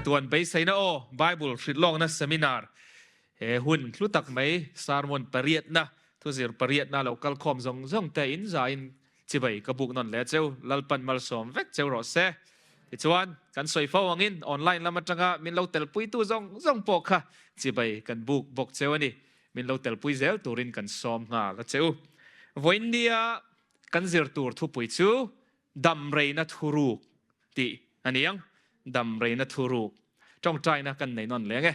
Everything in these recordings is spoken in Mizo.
Chatuan beiseina aw, Bible hrilhlawkna seminar he hun hlu tak mai sermon pariatna, thuzir pariatna lo kal khawm zawng zawng te in zaiin chibai ka buk nawn leh cheu, Lalpan malsawm vek cheu rawh se. Tichuan, kan sawi fo angin online lam atanga min lo telpuitu zawng zawng pawh kha chibai kan buk bawk cheu a ni. Min lo telpui zel turin kan sawm nghal a che u. Vawiinnia kan zir tur thupui chu Damreina thuruk tih a ni ang. Damreina thuruk. Tawngtaina kan nei nawn leng e.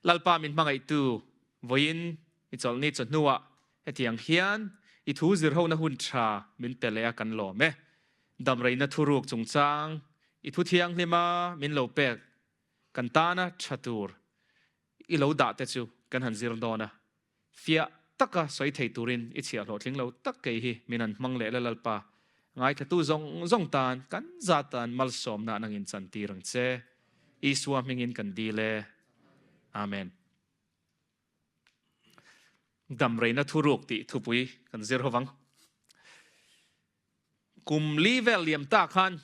Lalpa min hmangaihtu vawiin i chawlhni chawhnuah hetiang hian i thu zirhona hun tha min pe leh a kan lawm e. Damreina thuruk chungchang i thu thianghlima min lo pek kan tana tha tur i lo dah te chu kan han zir dawn a. Fiah taka sawi thei turin i chhiah hlawhtling lo tak kei hi min han hmang leh la Lalpa, ngaithlatu zawng zawng tan kan za tan malsawmna nangin chantir ang che. Isua hmingin kan dil e. Amen. Damreina thuruk tih thupui kan zir hovang. Kum li vel liam ta khan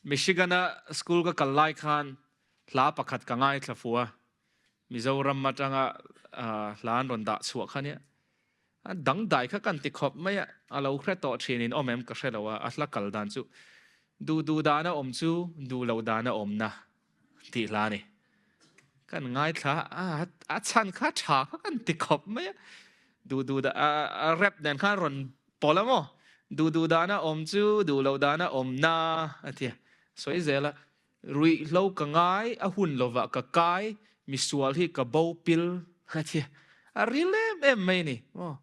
Michigan-a school ka kal lai khan hla pakhat ka ngaithla fu a, Mizoram atanga hla an rawn dah chhuah kha nia. A dangdai kha kan ti khawp mai a, a lo hre tawh thin in awm em ka hre lo a, a hla kal dan chu duh duh dan a awm chu duh loh dan a awmna tih hla a ni. Kan ngaithla a, a chhan kha tha kha kan ti khawp mai a, duh duh dan a rap nen khan rawn Pawla maw? Duh duh dana awm chu duh loh dana awm na a ti a. Sawi zel a, Ruihhlo ka ngai, a hun lovah ka kai, misual hi ka bo pil a ti a. A ril em em mai ni maw?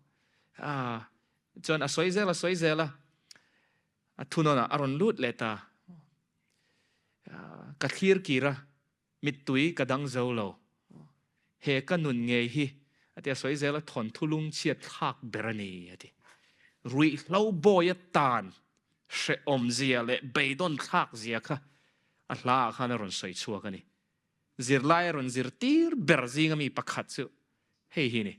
Aa, chuan a sawi zel a sawi zel a, a thunawnah a rawn lut leh ta. Ka thlir kir a, Mittui ka dang zo lo. He ka nun ngei hi, a ti a sawi zel a, thawnthu lungchhiat thlak ber a ni, a ti. Ruihhlo bawi atan hrehawm zia leh beidawn thlak zia kha a hla ah khan a rawn sawi chhuak a ni. Zirlai a rawn zirtir ber zinga mi pakhat chu hei hi ni,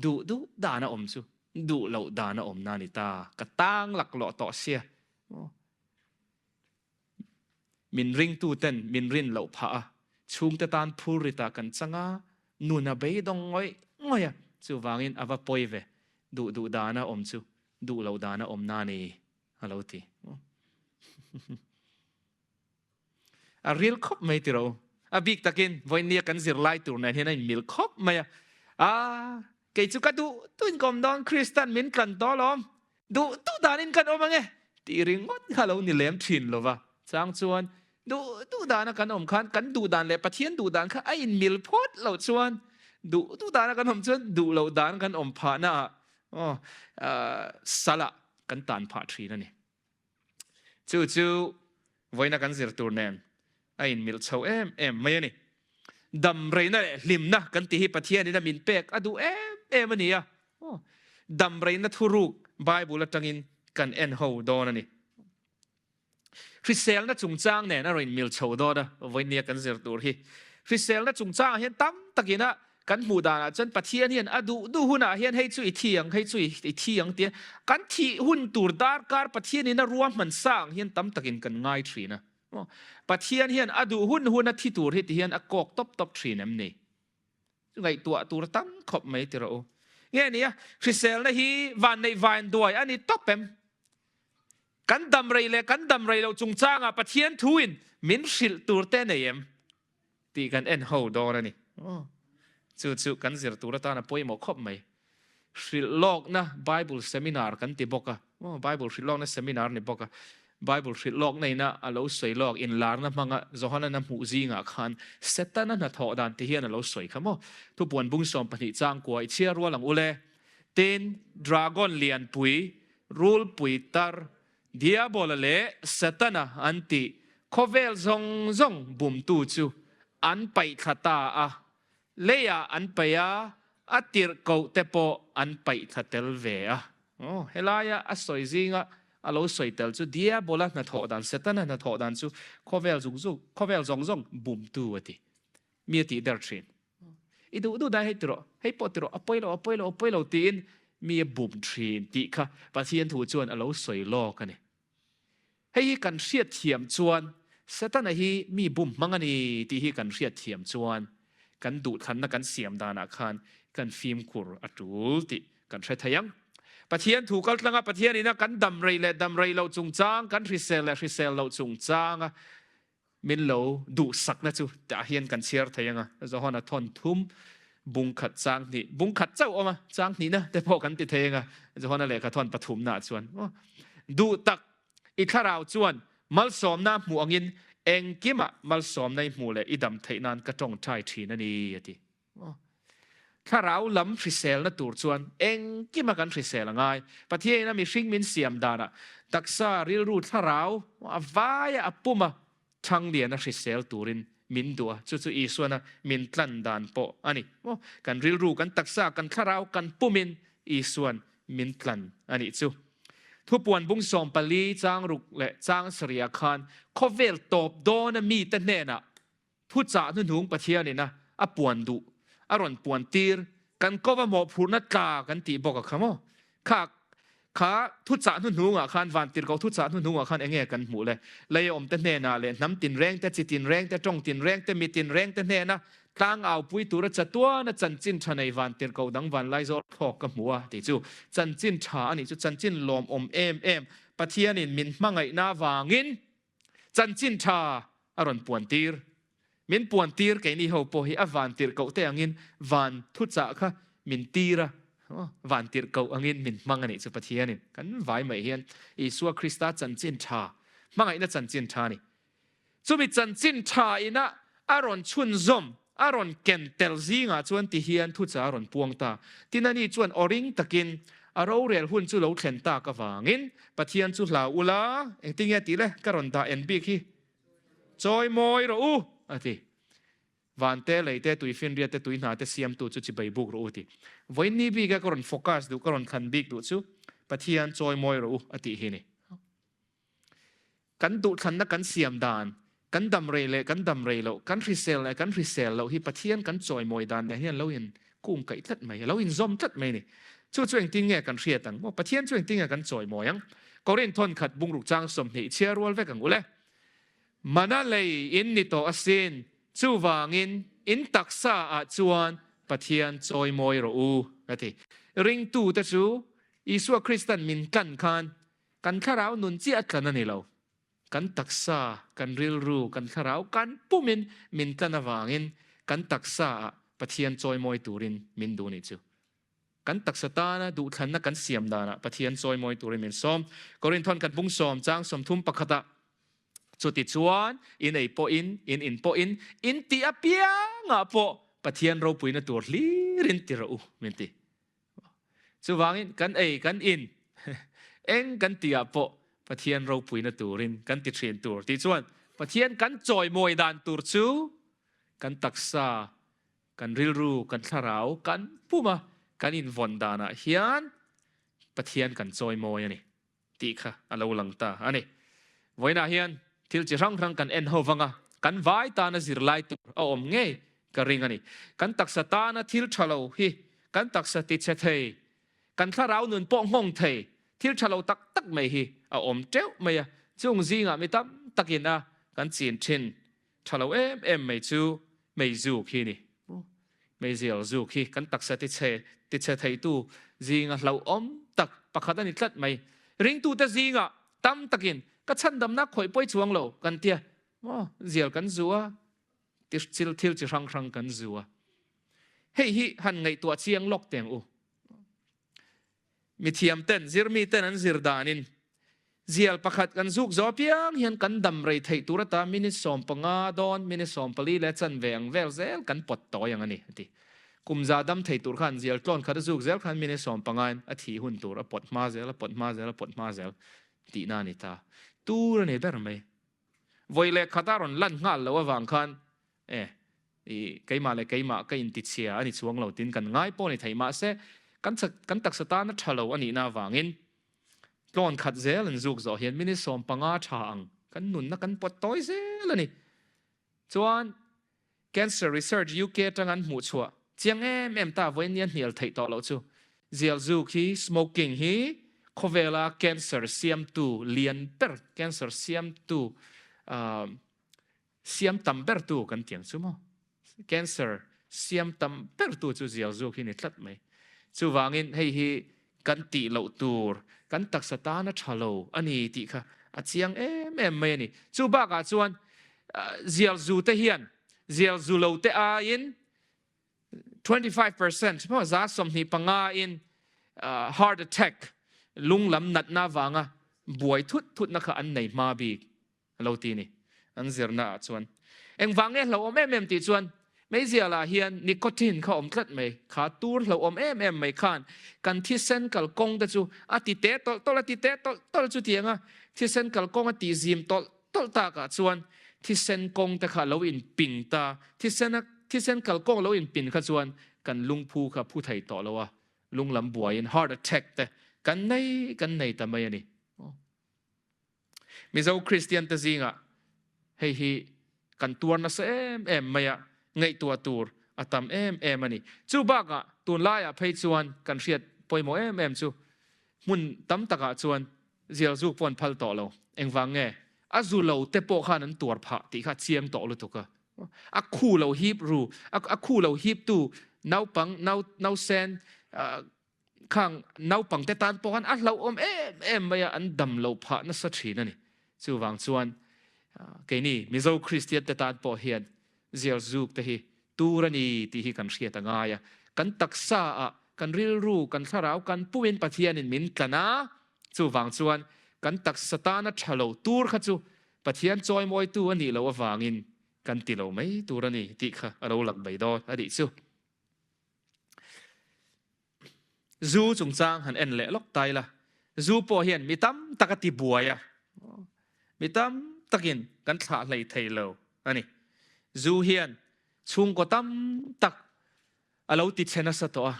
duh duh dan a awm chu duh loh dan a awmna a ni ta, ka tang laklawh tawh sia. Min ringtuten min rin loh phah a, chhungte tan phurrit ah kan chang a, nun a beidawng ngawih ngawih a, chuvangin a va pawi ve, duh duh dana awm chu duh loh dana awm na ni a lo ti. A ril khawp mai tiro. A bik takin vawinia kan zirlai tur nen hian a inmil khawp mai a. A, kei chu ka duh tuin ka awm dawn, Kristan min tlan tawh alawm. Duh duh danin kan awm ange tih ringawt kha lo ni lem thin lova, chang chuan duh duh dana kan awm khan kan duh dan leh Pathian duh dan kha a inmil phawt loh chuan duh duh dana kan awm chuan duh loh dan kan awm phahna ah aw salah kan tan phah thin a ni. Chu chu vawiina kan zir tur nen a inmil chho em em mai a ni. Damreina leh hlimna kan tih hi Pathianin a min pek a duh em em a ni a. Damreina thuruk Bible atangin kan en ho dawn a ni. Hriselna chungchang nen a rawn inmil chho dawn a, vawinia kan zir tur hi. Hriselna chungchangah hian tam takin a kan hmuh danah chuan Pathian hian a duh duh hunah hian hei chu i thi ang, hei chu i thi ang tia kan thih hun tur darkar Pathianin a ruahman sa ang hian tam takin kan ngai thin a. Pathian hian a duh hun hun a thi tur hi ti hian a kawk tawp tawp thin em ni? Ngaihtuah tur tam khawp mai ti rawh u. Nge nia, hriselna hi vanneih vain duai a ni tawp em? Kan dam rei leh kan dam rei loh chungchangah Pathian thuin min hrilh tur te nei em? Tih kan en ho dawn a ni. Chu chu kan zir tur atan a pawimawh khawp mai. Hrilhlawkna Bible seminar kan ti bawk a, Bible hrilhlawkna seminar ni bawk a, Bible hrilhlawkna ina a lo sawi lawk inlarna hmanga Johana hmuh zingah khan Setana hnathawh dan ti hian a lo sawi kha maw? Thupuan bung 12 changkua i chhiar rual ang ule. Tin, dragon lianpui, rulpui tar, Diabola leh Setana an tih khawvel zawng zawng bumtu chu an paihthla ta a, Leiah an paih a, a tirhkoh te pawh an paih thla tel ve a. Aw, helaia a sawi zinga a lo sawi tel chu Diabola hnathawh dan, Setana hnathawh dan chu khawvel zung zung, khawvel zawng zawng bumtu a ti. Mi a tih der thin. I duh duh dai hei ti rawh, hei pawh ti rawh, a pawi lo, a pawi lo, a pawi lo tiin mi a bum thin tih kha Pathian thu chuan a lo sawi lawk a ni. Hei hi kan hriatthiam chuan. Setana hi mi bum hmang a ni tih hi kan hriat thiam chuan kan duhthlanna kan siam danah khan kan fimkhur a tul tih kan hre thei ang. Pathian thu kaltlanga Pathian ina kan dam rei leh dam rei loh chungchang, kan hrisel leh hrisel loh chungchanga min lo duhsakna chu tah hian kan chhiar thei ang a. Johana thawn thum bung khat chang hnih, bung khat chauh awm a, chang hnihna te pawh kan ti thei ang a, Johana lehkha thawn pathumnaah chuan duh tak I thlarau chuan malsawmna hmuh angin engkimah malsawmna i hmuh leh i dam theih nan ka tawngtai thin a ni, a ti. Thlarau lam hriselna tur chuan engkima kan hrisel a ngai. Pathianin a mihring min siam danah taksa, rilru, thlarau a vaia a puma thangliana hrisel turin min duh a, chu chu Isuana min tlan dan pawh a ni. Kan rilru, kan taksa, kan thlarau, kan pumin Isuan min tlan a nih chu. Thupuan bung 14 chang ruk leh chang sarih ah khan khawvel tawp dawna mite hnenah thuchah hnuhnung Pathianin a a puan duh, a rawn puan tir, kan kova mawhphurhna tla kan tih bawk a kha maw? Kha kha thuchah hnuhnung ah khan vantirhkoh thuchah hnuhnung ah khan enge kan hmuh le? Lei a awmte hnenah leh hnam tinreng te, chi tinreng te, tawng tinreng te, mi tinreng te hnena Tlang aupui tura chatuana chanchin tha nei vantirhkoh dang vanlaizawl thlawk ka hmu a tih chu chanchin tha a nih chu chanchin lawmawm em em Pathianin min hmangaihna avangin chanchin tha a rawn puan tir. Min puan tir keini ho pawh hi a vantirhkoh te angin van thuchah kha min tir a, vantirhkoh angin min hmang a nih chu Pathianin kan vai mai hian Isua Krista chanchin tha hmangaihna chanchin tha a ni. Chumi chanchin tha ina a rawn chhunzawm, a rawn ken tel zingah chuan ti hian thucha a rawn puang ta. Tin ani chuan aw ring takin a rorel hun chu lo thlen tak avangin Pathian chu hlau ula, engtin nge tih le, ka rawn dah en bik hi chawi mawi rawh u, a ti. Vante, leite, tuifinriate, tuihnate siamtu chu chibai buk rawh u, a ti. Vawiinni bika ka rawn focus duh, ka rawn thlan bik duh chu Pathian chawi mawi rawh u, a tih hi a ni. Kan duhthlanna kan siam dan, kan dam rei leh kan dam rei loh, kan hrisel leh kan hrisel loh hi Pathian kan chawimawi dan nen hian lo in kung kaih tlat mai, a lo inzawm tlat mai a ni. Chu chu engtin nge kan hriat ang maw? Pathian chu engtin nge kan chawimawi ang? Korinth thawn khat bungruk chang 20 chhiar rual vek ang u le. Mana lei in ni tawh asin, chuvangin in taksa ah chuan Pathian chawimawi rawh u, a ti. Ringtute chu Isua Kristan min tlan khan Kan thlarau nun chiah a tlan a ni lo. Kan taksa, kan rilru, kan thlarau, kan pumin min tlan avangin kan taksa ah Pathian chawimawi turin min duh nih chu. Kan taksa tana duhthlanna kan siam danah Pathian chawimawi turin min sawm. Korinthon kan bung sawm chang 31 ah chuti chuan in ei pawhin, in in pawhin, in tih apiangah pawh Pathian ropuina tur hlirin ti rawh u min ti. Chuvangin kan ei, kan in, eng kan tihah pawh Pathian ropuina turin kan ti thin tur tih chuan Pathian kan chawimawi dan tur chu kan taksa, kan rilru, kan thlarau, kan puma kan invawn danah hian Pathian kan chawimawi a ni. tih kha a lo lang ta a ni. Vawiinah hian thil chi hrang hrang kan en ho vang a, kan vai tana zirlai tur a awm ngei ka ring a ni. Kan taksa tana thil tha lo hi kan taksa tichhe thei, kan thlarau nun pawh nghawng thei thil tha lo tak tak mai hi a awm teuh mai a, chung zingah mi tam takin a kan chin thin Tha lo em em mai chu meizuk hi ni. Meizial zuk hi kan taksa tichhe tichhe theitu zinga hlauhawm tak pakhat a ni tlat mai. Ringtute zingah tam takin ka chhandamna khawih pawi chuang lo kan tia maw zial kan zu a, thil thil chi hrang hrang kan zu a. Hei hi han ngaihtuah chiang lawk teng u. Mithiam ten, zirmi ten an zir danin zial pakhat kan zuk zawh apiang hian kan dam rei theih tur ata minute 15 dawn, minute 14 leh chanve ang vel zel kan pawt tawi ang a ni, a ti. Kum za dam thei tur khan zial tlawn khat a zuk zel khan minute 15 in a thih hun tur a pawt hma zel, a pawt hma zel, a pawt hma zel tihna a ni ta. Tur a ni ber mai. Vawi leh khat a rawn lan nghal loh avang khan e i keimah leh keimah ka intichhia a ni chuang lo tin kan ngai pawh a ni thei mahse kan kan taksa tana tha lo a nihna avangin tlawn khat zel an zuk zawh hian minute 15 tha ang kan nunna kan pawt tawi zel a ni. Chuan Cancer Research UK atang an hmuh chhuah chiang em em ta vawiin nia hnial theih tawh loh chu zial zuk hi, smoking hi, khawvela cancer siamtu lian ber, cancer siamtu. Siam tam bertu kan tiang chu maw? Cancer siam tam bertu chu zial zuk hi ni tlat mai. Chuvangin hei hi kan tih loh tur, kan taksa tana tha lo a ni tih kha a chiang em em mai a ni. Chu bakah chuan zial zu te hian zial zu lo te aiin 25% maw 25% in heart attack lung lam natna vanga buai thut thutna kha an nei hma bik. a lo ti ni. An zirna ah chuan engvang nge hlauhawm em em tih chuan meizial ah hian nicotine kha awm tlat mai. Kha tur hlauhawm em em mai khan kan thisen kalkawng te chu a ti te tawlh tawlh a ti te tawlh tawlh chutiang a thisen kalkawng a tih zim tawlh tawlh tak ah chuan thisen kawng te kha a lo in ping ta. Thisen a thisen kalkawng lo in pin kha chuan kan lungphu kha phu thei tawh lo a, lunglam buaiin heart attack te kan nei kan nei ta mai a ni. Mizo Kristian te zingah hei hi kan tuar nasa em em mai a, ngaihtuah tur a tam em em a ni. Chu bakah tunlaiah phei chuan kan hriat pawimawh em em chu hmun tam takah chuan zial zuk pawh an phal tawh lo. Engvang nge? A zu lo te pawh khan an tuar phah tih kha a chiang tawh lutuk a. A khu lo hip ru, a khu lo hip tu naupang, nau, nausen, Khang naupangte tan pawh khan a hlauhawm em em mai a, an dam lo phah nasa thin a ni. Chuvang chuan keini Mizo Kristian te tan pawh hian zial zuk te hi tur a ni tih hi kan hriat a ngai a. Kan taksa ah, kan rilru, kan thlarau, kan pumin Pathianin min tlan a, chuvang chuan kan taksa tana tha lo tur kha chu Pathian chawimawitu a nih loh avangin kan ti lo mai tur a ni tih kha a lo lang mai dawn a nih chu. Zu chungchang han en leh lawk ta ila, zu pawh hian mi tam tak a ti buai a, mi tam takin kan thlah hlei thei lo a ni. Zu hian chhungkaw tam tak a lo ti chhe nasa tawh a,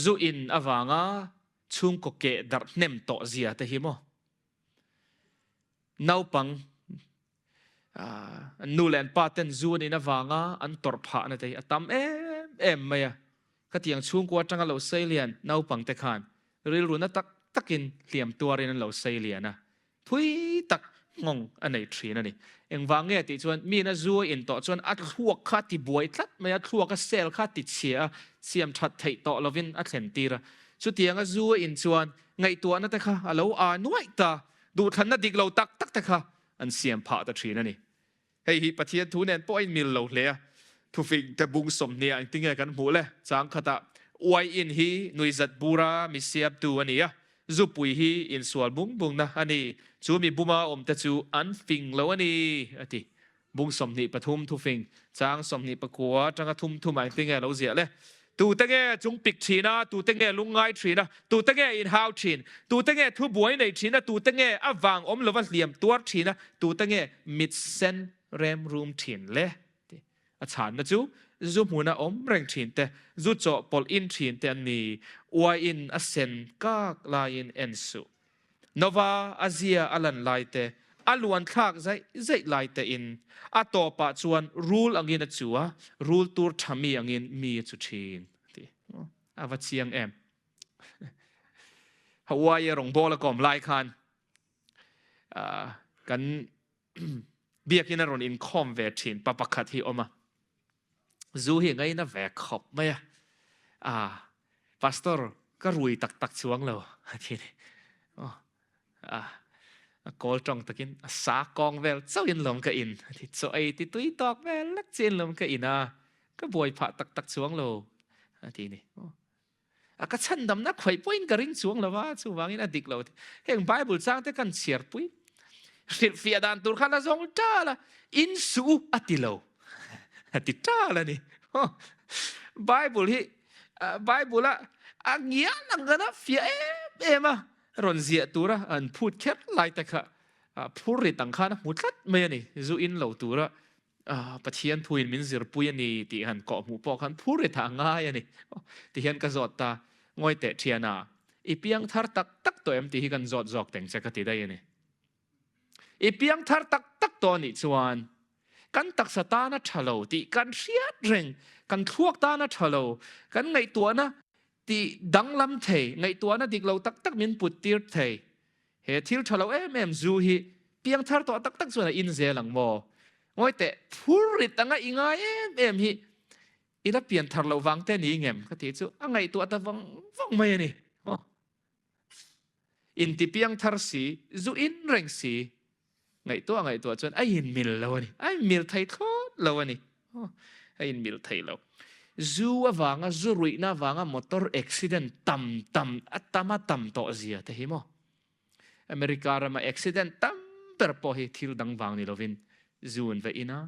zu in avanga chhungkaw keh darh hnem tawh zia te hi maw. Naupang An nu leh an pa ten zu an in avanga an tawrh phahna te hi a tam em em mai a. Khatiang chhungkua atanga lo sei lian naupang te khan rilru na tak takin hliam tuarin an lo sei lian a, thui tak nghawng a nei thin a ni. Engvang nge tih chuan miin a zu a in tawh chuan a thluak kha a ti buai tlat mai a, thluak a cell kha a ti chhia a, siam that theih tawh lovin a thlen tir a. Chutianga zu a in chuan ngaihtuahna te kha a lo aa nuaih ta, duhthlanna dik lo tak tak te kha an siam phah ta thin a ni. Hei hi Pathian thu nen pawh a inmil lo hle a, thufing te bung 20 ah engtinge kan hmuh le? Chang khatah uaiin hi nuihzat bura mi siamtu a ni a, zupui hi insual bung bungna a ni, chu mi buma awmte chu an fing lo a ni, a ti. Bung 23 thufing chang 24 atanga thum thum ah engtinge a lo ziah le? Tute nge chung pik thin a, tute nge lungngai thin a, tute nge inhau thin, tute nge thubuai nei thin a, tute nge a vang awm lova hliam tuar thin a, tute nge mit sen rem rum thin le? Ti a chhanna chu zu hmuna awm reng thin te, zu chawhpawlh in thin te an ni. Uaiin a sen kak laiin en suh. Nova a zia a lan lai te, a luan thlak zaih zaih lai te in a tawpah chuan rul angin a chu a, rul tur tha mi angin mi a chu thin a ti. A va chiang em. Hawaii a rawngbâwl a kawm lai khan kan biakin a rawn inkhawm ve thin pa pakhat hi awm a. Zu hi ngaina ve khawp mai a, ah Pastor ka rui tak tak chuang lo a ti ni. Aw ah a kawl tawng takin a sa kawng vel chauhin lawm ka in a ti, chaw ei ti tui tawk vel lek chiin lawm ka in a, ka buai phah tak tak chuang lo a ti ni. Aw A ka chhandamna khawih pawhin ka ring chuang lo va, chuvangin a dik lo. Heng Bible chang te kan chhiarpui hrilhfiah dan tur khan a zawng tal a, in suh u a ti lo. A ti tal a ni. Bible hi Bible a a ngial ang kana fiah em em a, rawn ziah tura an phut kher lai te kha phur rit ang khan a hmu tlat mai a ni, zu in lo tura Pathian thuin min zirpui a ni tih han kawhhmuh pawh khan phur rit a ngai a ni. Tihian ka zawt ta, Ngawi teh thiana, i piang thar tak tak tawh em tih hi kan zawt zawk teng che ka ti daih a ni. I piang thar tak tak tawh a nih chuan kan taksa tana tha lo tih kan hriat reng, kan thluak tana tha lo, kan ngaihtuahna tih danglam thei, ngaihtuahna dik lo tak tak min put tir thei. He thil tha lo em em zu hi piang thar tawh tak tak chuan a in zel ang maw? Ngawi teh, phur rit anga i ngai em em hi i la pian thar loh vang te ni ngem ka ti chu a ngaihtuah ta vang vang mai a ni. Inti piang thar si, zu in reng si, ngaihtuah ngaihtuah chuan a inmil lo a ni. A inmil thei thlawt lo a ni. A inmil thei lo. Zu avanga, zu ruihna avanga motor accident tam tam, a tam a tam tawh zia te hi maw. America rama accident tam ber pawh hi thil dang vang ni lovin zu an va in a,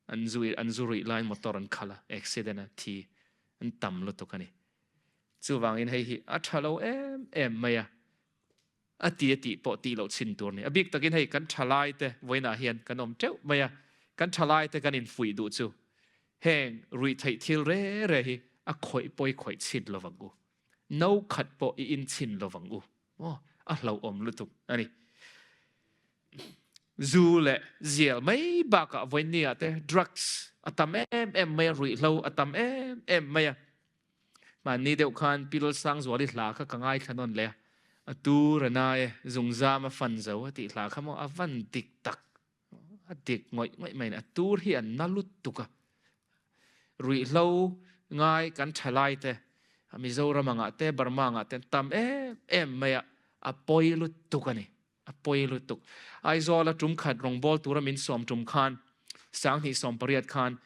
an zu an zu ruih lai motor an khalh a, accident a thi an tam lutuk a ni. Chuvangin hei hi a tha lo em em mai a, a ti a tih pawh tih loh chhin tur a ni. A bik takin hei kan thalai te vawiinah hian kan awm teuh mai a, kan thalai te kan infuih duh chu heng ruih theih thil re re hi a khawih pawi khawih chhin lovang u. No khat pawh i inchhin lovang u. Aw, a hlauhawm lutuk a ni. Zu leh zial mai bakah vawiinniah te drugs a tam em em mai a, ruihhlo a tam em em mai a. Mahni deuh khan Pi Lalsangzuali hla kha ka ngaithla nawn leh a, a tur a na e, zungzam a fan zo a tih hla kha maw a van dik tak, a dik ngawih ngawih mai a ni, a tur hi a na lutuk a. Ruihhlo ngai kan thalai te, Mizoram angah te, Burma angah te an tam em em mai a, a pawi lutuk a ni. A pawi lutuk. Aizawla tum khat rawngbâwl tura min sawm tum khan, 2018 khan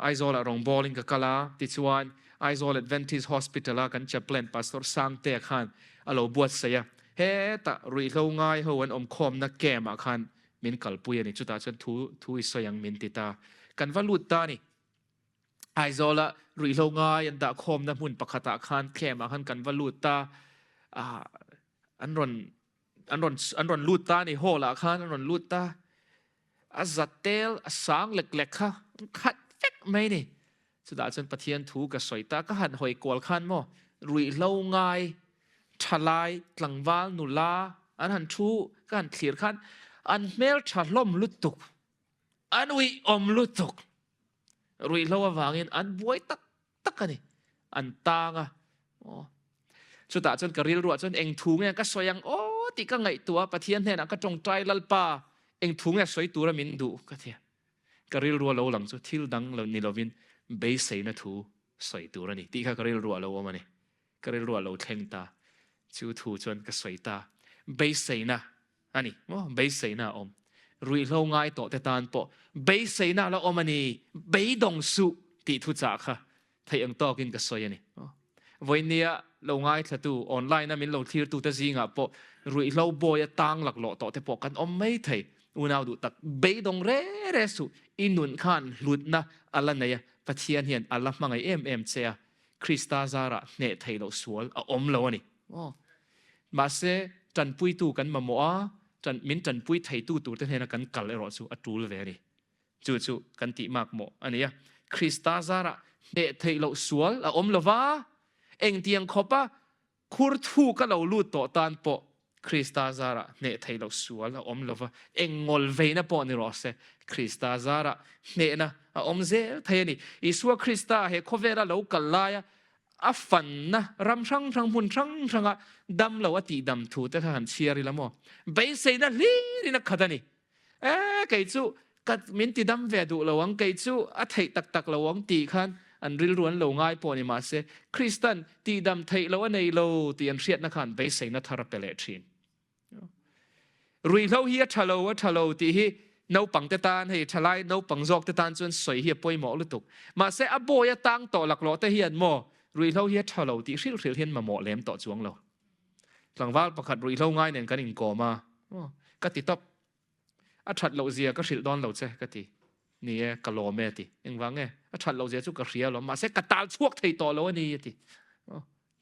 Aizawlah rawngbâwlin ka kal a, tichuan Aizawl Adventist Hospital-a kan chaplain Pastor Sangtea khan a lo buatsaih a, hetah ruihhlo ngai ho an awmkhawmna camp-ah khan min kalpui a ni. Chutah chuan thu thu i sawi ang min ti ta. Kan va lut ta a ni. Aizawla ruihhlo ngai an dahkhawmna hmun pakhatah khan camp-ah khan kan va lut ta. An rawn an rawn an rawn lut ta ni hall ah khan an rawn lut ta a za tel a sang lek lek kha an khat vek mai ni chutah chuan Pathian thu ka sawi ta ka han hawi kual khan maw ruihhlo ngai thalai tlangval nula an han thu ka han thlir khan an hmel tha hlawm lutuk an uih awm lutuk ruihhlo avangin an buai tak tak a ni. An tang a. Aw. Chutah chuan ka rilruah chuan eng thu nge ka sawi ang aw tih ka ngaihtuah a, Pathian hnenah ka tawngtai Lalpa eng thu nge sawi tura min duh ka ti a. Ka rilrua lo lang chu thil dang lo ni lovin beiseina thu sawi tur a ni tih kha ka rilruah lo awm a ni. Ka rilruah lo thleng ta. Chu thu chuan ka sawi ta. Beiseina a ni maw? Beiseina a awm. Ruihhlo ngai tawh te tan pawh beiseina a la awm a ni, beidawng suh tih thuchah kha theih ang tawkin ka sawi a ni. Vawinia lo ngaithlatu, online a min lo thlirtu te zingah pawh ruihhlo bawi a tang laklawh tawh te pawh kan awm mai thei. Unau duh tak, beidawng re re suh, i nun khan hlutna a la nei a, Pathian hian a la hmangaih em em che a, Krista zarah hneh theih loh sual a awm lo a ni. Mahse, tanpuitu kan mamawh a, tan, min tanpui theitu turte hnena kan kal erawh chu a tul ve a ni. Chu chu kan tih makmawh a ni a. Krista zarah hneh theih loh sual a awm lo va, engtiang khawpa khur thuk a lo lut tawh tan pawh Krista zarah hneh theih loh sual a awm lo va, eng ngawl veina pawh ni rawh se, Krista zarah hnehna a awm zel thei a ni. Isua Krista he khawvela lo kal laia A fanna ram hrang hrang hmun hrang hranga damlo a tihdam thu te kha han chhiar ila maw? Beiseina hlirin a khat a ni. E, kei chu ka min tidam ve duh lo ang, kei chu a theih tak tak lo ang tih khan an rilru an lo ngai pawh ni mahse Kristan tihdam theih loh a nei lo tih an hriatna khan beiseina thar a pe leh thin. Ruihhlo hi a tha lo, a tha lo tih hi naupang te tan, hei thalai naupang zawk te tan chuan sawi hi a pawimawh lutuk. Mahse a bawi a tang tawh laklawh te hian maw ruihhlo hi a tha lo tih hrilh hrilh hian mamawh lem tawh chuang lo. Tlangval pakhat ruihhlo ngai nen kan inkawm a, ka ti tawp. A that loh zia ka hrilh dawn lo che ka ti. Ni e, ka lawm e a ti. Engvang nge? A that loh zia chu ka hria alawm, mahse ka tal chhuak thei tawh lo a ni a ti.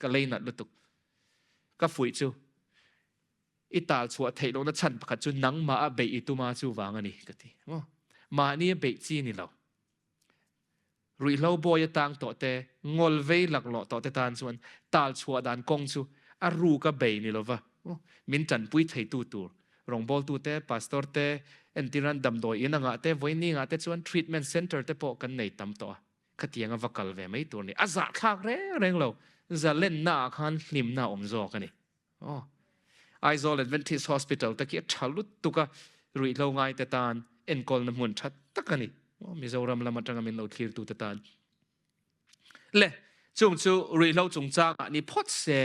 Ka lei nat lutuk. Ka fuih chu i tal chhuah theih lohna chhan pakhat chu nangmah a beih i tuma chu vang a ni ka ti. Mahni a beih chi ni lo. Ruihhlo bawi a tang tawh te, ngawl vei laklawh tawh te tan chuan tal chhuah dan kawng chu a ruk a bei ni lova min tanpui theitu tur rawngbawltu te, pastor te, entirnan damdawi in angah te, vawiin ngah te chuan treatment center te pawh kan nei tam tawh a. Khatiang a va kal ve mai tur a ni. A zahthlak reng reng lo. Zalenna ah khan hlimna a awm zawk a ni. Aw. Aizawl Adventist Hospital te khi a tha lutuk a, ruihhlo ngai te tan. enkawlna hmun tha tak a ni. Mizoram lam atanga min lo thlirtute tan. Le, chung chu ruihhlo chungchangah ni phawt se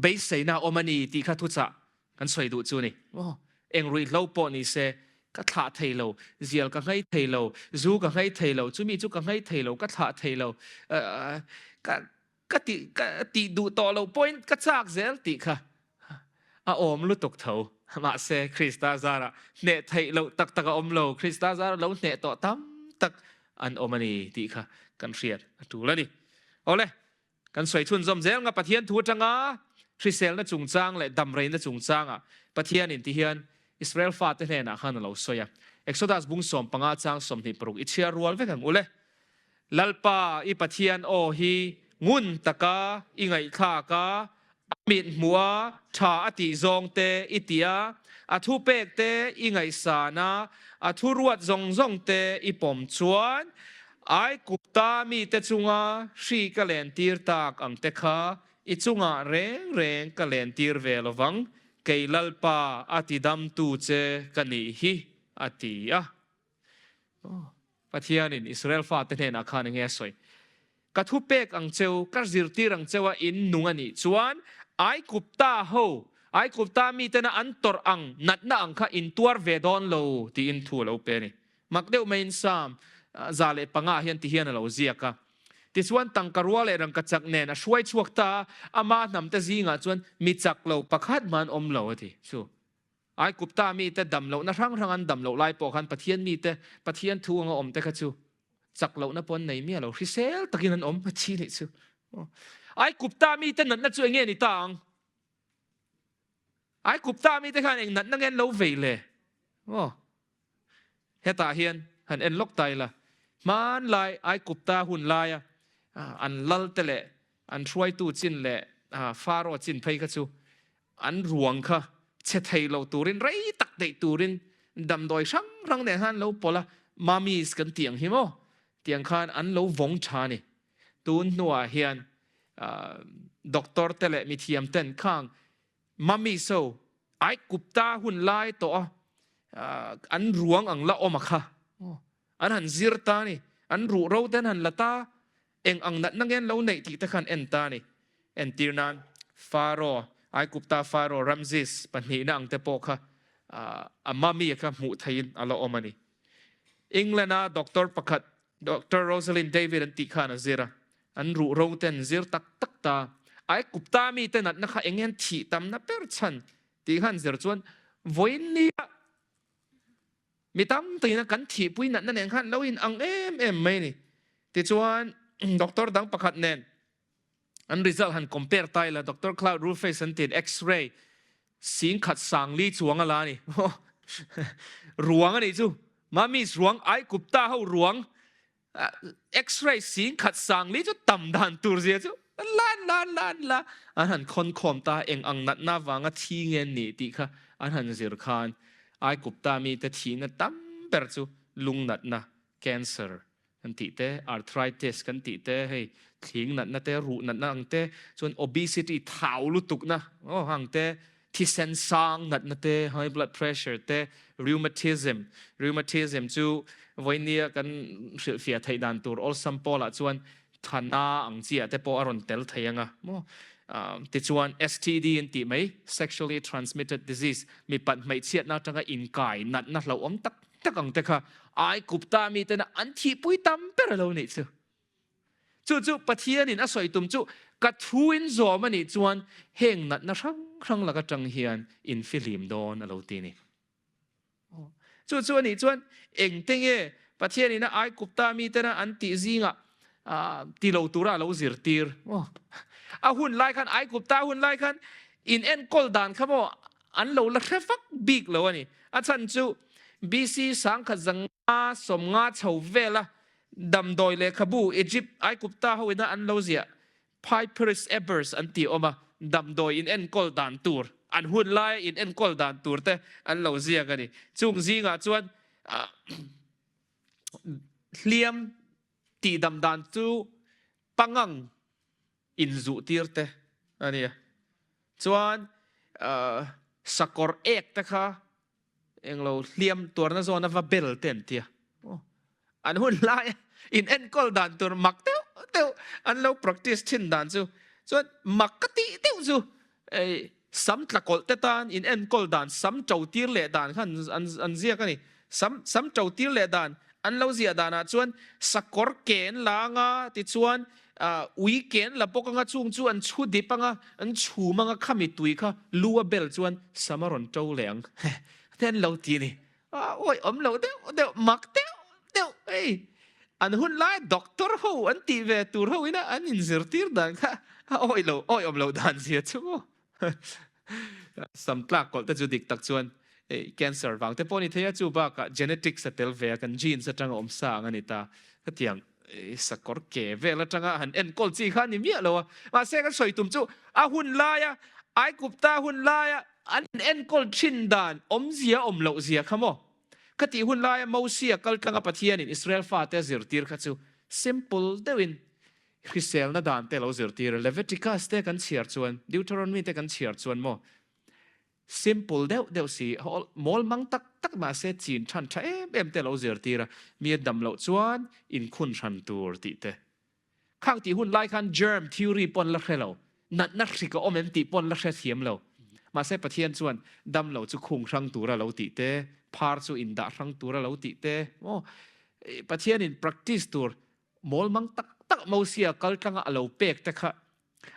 beiseina a awm a ni tih kha thuchah kan sawi duh chu ni. Aw, eng ruihhlo pawh ni se ka thlah thei lo, zial ka nghei thei lo, zu ka nghei thei lo, chumi chu ka nghei thei lo, ka thlah thei lo, ka ka tih ka tih duh tawh loh pawhin ka chak zel tih kha a awm lutuk tho. Mahse, Krista zarah hneh theih loh tak tak a awm lo, Krista zarah lo hneh tawh tam tak an awm a ni tih kha kan hriat a tul a ni. Awle, kan sawi chhunzawm zel nga Pathian thu atanga hriselna chungchang leh damreina chungchangah Pathianin ti hian Israel fate hnenah khan a lo sawi a. Exodus bung 15 chang 26 i chhiar rual vek ang ule. Lalpa i Pathian aw hi ngun taka i ngaihthlak a, a mit hmuh a, tha a tih zawng te i tih a, a thupek te i ngaihsan a, a thuruat zawng zawng te i pawm chuan, Aigupta mite chunga hri ka lentir tak ang te kha i chungah reng reng ka lentir ve lovang, kei Lalpa a tidamtu che ka nih hi, a ti a. Pathianin Israel fate hnenah khan enge a sawi? Ka thu pek ang cheu, ka zirtir ang cheu a in nung a nih chuan Aigupta ho, Aigupta mitena an tawrh ang natna ang kha in tuar ve dawn lo tiin thu a lo pe a ni. Mak deuh maiin Psalm 105 ah hian ti hian a lo ziak a. Tichuan tangka rua leh rangkachak nen a hruai chhuak ta a, ama hnamte zingah chuan mi chak lo pakhat mah an awm lo a ti. Chu. Aigupta mite dam lohna hrang hrang an dam loh lai pawh khan Pathian mite, Pathian thu anga awmte kha chu chak lohna pawh an nei miah lo, hrisel takin an awm a thi nih chu. Aigupta mite natna chu enge ni ta ang? Aigupta mite khan eng natna nge an lo vei le? Aw. Hetah hian han en lawk ta ila, hmanlai Aigupta hun laia an lalte leh an hruaitu chin leh Pharaoh chin phei kha chu an ruang kha chhe thei lo turin rei tak daih turin damdawi hrang hrang nen khan an lo pawlh a, mummies kan tih ang hi maw tiang khan an lo vawng tha a ni. Tun hnuah hian doctor te leh mithiam ten khang mummies ho Aigupta hun lai tawh a an ruang ang la awm a kha an han zir ta a ni, an ruhro te an han la ta. Eng ang natna nge an lo neih tih te khan en ta a ni. Entir nan, Pharaoh, Aigupta Pharaoh Ramses pahnihna ang te pawh kha a mummy kha hmuh theihin a la awm a ni. England-a doctor pakhat, Doctor Rosalind David an tih khan a zir a, an ruhro te an zir tak tak ta. Aigupta mite natna kha eng nge an thih tamna ber chhan tih khan zir chuan vawiin nia Mi tam takin a kan thihpui natna nen khan lo in ang em em mai a ni. Tichuan doctor dang pakhat nen an result han compare ta ila Doctor Cloud Rufus an tiin X-ray singkhat sangli chuang a la a ni. Ruang a nih chu. Mummies ruang Aigupta ho ruang X-ray singkhat sangli chu tam dan tur zia chu la la la la an han khawn khawm ta eng ang natna vanga thi nge an nih tih kha an han zir khan Aigupta mite thihna tam ber chu lung natna, cancer, kan tih te, arthritis kan tih te, hei thling natna te, ruh natna ang te, chuan obesity thau lutukna aw ang te, thisen sang natna te, high blood pressure te, rheumatism, rheumatism chu vawinia kan hrilhfiah theih dan tur awlsam pawlah chuan thana ang chi ah te pawh a rawn tel thei anga maw tichuan STD an tih mai sexually transmitted disease mipat hmeichhiatna atanga inkai natna hlauhawm tak tak ang te kha Aigupta mitena an thihpui tam ber a lo nih chu. Chu chu Pathianin a sawi tum chu ka thu in zawm a nih chuan heng natna hrang hrang lak atang hian in fihlim dawn a lo ti a ni. Chu chu a nih chuan engte nge Pathianin a Aigupta mitena an tih zingah ti lo tura a lo zirtir? A hun lai khan Aigupta hun lai khan in enkawl dan kha maw an lo la hre vak bik lo a ni. A chhan chu BC 1550 chho vela Damdawi lehkhabu Egypt, Aigupta ho ina an lo ziah Papyrus Ebers an tih awm a, damdawi in enkawl dan tur, an hun laia in enkawl dan tur te an lo ziak a ni. Chung zingah chuan hliam tihdam dan chu pangang inzuh tir te a ni a. Chuan sakawr ek te kha. Englo hliam tuarna zawna va bel te an tia. An hun laia in enkawl dan tur mak deuh deuh an lo practice thin dan chu chuan mak ka tih deuh chu ei sam tla kawlh te tan in enkawl dan sam to tir leh dan kha an an ziak a ni. Sam sam to tir leh dan an lo ziah danah chuan sakawr ke an la anga tichuan ah ui ke an la bawk anga chung chu an chhu dip anga an chhum anga khami tui kha lu a bel chuan sam a rawn to leh ang te an lo ti a ni. A awih awm lo deuh deuh, mak deuh deuh hei. An hun lai doctor ho an tih ve tur ho ina an inzirtir dan kha a awih lo, awih awm lo dan zia chu maw. Sam tlak kawlh te chu dik tak chuan hei cancer vang te pawh a ni thei a, chu bakah genetics a tel ve a, kan genes atanga awm sa ang a ni ta. Khatiang sakawr ke vel atanga han enkawl chi kha a ni miah lo a. Mahse kan sawi tum chu a hun laia Aigupta hun laia An enkawl thin dan awmzia awm loh zia kha maw? Ka tih hun laia Mosia kal tlanga Pathianin Israel fate a zirtir kha chu simple deuhin hriselna dan te lo zirtir a, Leviticus te kan chhiar chuan, Deuteronomy te kan chhiar chuan maw simple deuh deuh si, mawl mang tak tak mahse chin than tha em em te lo zirtir a, mi a dam loh chuan inkhun hran tur tih te. Khang tih hun lai khan germ theory pawn la hre lo, natna hrik a awm em tih pawn la hre thiam lo. Mahse Pathian chuan dam lo chu khung hrang tura lo tih te, phar chu indah hrang tura lo tih te, maw Pathianin practice tur mawl mang tak tak Mosia kal tlanga a lo pek te kha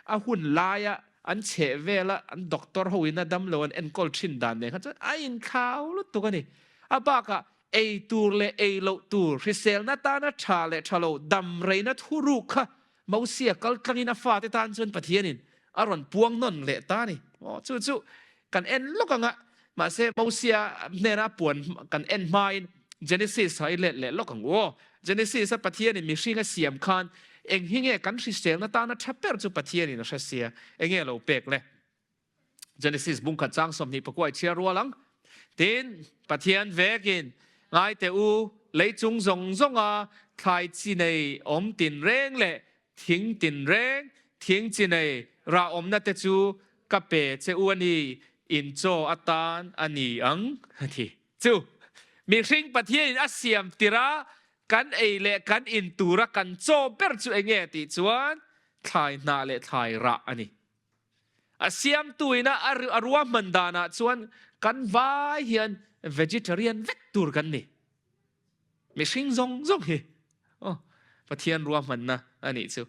A hun laia an chheh vela an doctor ho in a damlo an enkawl thin dan nen kha chuan a inthlau lutuk a ni. A bakah ei tur leh ei loh tur, hriselna tana tha leh tha lo, dam reina thuruk kha Mosia kal tlangin a fate tan chuan Pathianin a rawn puang nawn leh ta a ni. Aw chu chu kan en lawk ang a, mahse Mosia hnena puan kan en hmain Genesis ha i let leh lawk ang u aw. Genesis a Pathianin mihring a siam khan eng hi nge kan hriselna tana tha ber chu Pathianin a hre sia, eng nge lo pek le? Genesis bungkhat chang 20 pakuai chhiar rual ang. Tin, Pathian vekin ngai teh u, leichung zawng zawnga thlai chi nei awm tinreng leh Thing tinreng, thing chi nei rah awmna te chu ka pe che u a ni, in chaw atan a ni ang, a ti. Chu mihring Pathianin a siam tirh a, kan ei leh kan in tura kan chaw ber chu eng nge tih chuan thlai hnah leh thlai rah a ni. A siamtuin a a ruahman danah chuan kan vai hian vegetarian vek tur kan ni. Mihring zawng zawng hi aw Pathian ruahmanna a nih chu.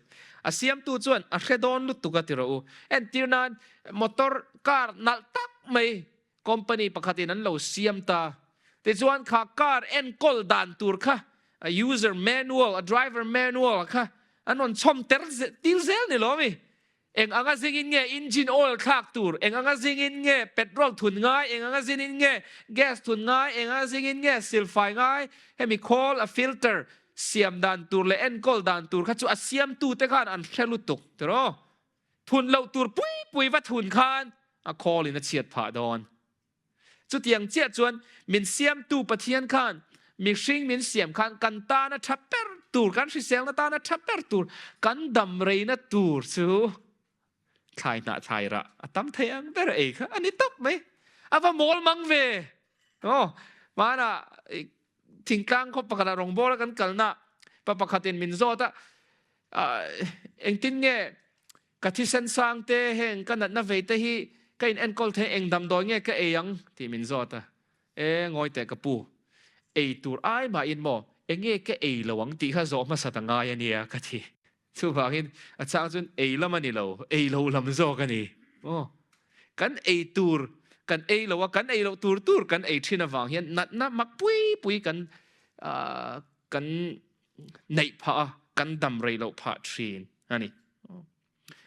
A siamtu chuan a hre dawn lutuk a ti rawh u. Entir nan motor car nalh tak mai company pakhatin an lo siam ta. Tichuan kha car enkawl dan tur kha a user manual, a driver manual kha an rawn chhawm ter tir zel ni lo mi. Eng anga zingin nge engine oil thlak tur, eng anga zingin nge petrol thun ngai, eng anga zinin nge gas thun ngai, eng anga zingin nge silfai ngai, hemi khawl a filter siam dan tur leh enkawl dan tur kha chu a siamtute khan an hre lutuk tiraw. Thun loh tur pui pui va thun khan a khawlin a chhiat phah dawn. Chutiang chiah chuan min siamtu Pathian khan mihring min siam khan kan tana tha ber tur, kan hriselna tana tha ber tur, kan dam reina tur chu thlai hnah thlai rah a tam thei ang ber ei kha a ni tawp mai. A va mawl mang ve! Aw, hmanah thingtlang khaw pakhatah rawngbawla kan kalna pa pakhatin min zawt a, engtin nge Ka thisen sang te, heng ka natna vei te hi ka in enkawl thei eng damdawi nge ka ei ang? tih min zawt a. E, ngawi teh ka pu, ei tur ai mahin maw eng nge ka ei lo ang tih kha zawh hmasa ta ngai a nia ka ti. Chuvangin a chang chuan ei lam a ni lo, ei lo lam zawk a ni. Aw, kan ei tur kan ei lo a, kan ei loh tur tur kan ei thin avang hian natna mak pui pui kan kan neih phah a, kan dam rei loh phah thin a ni.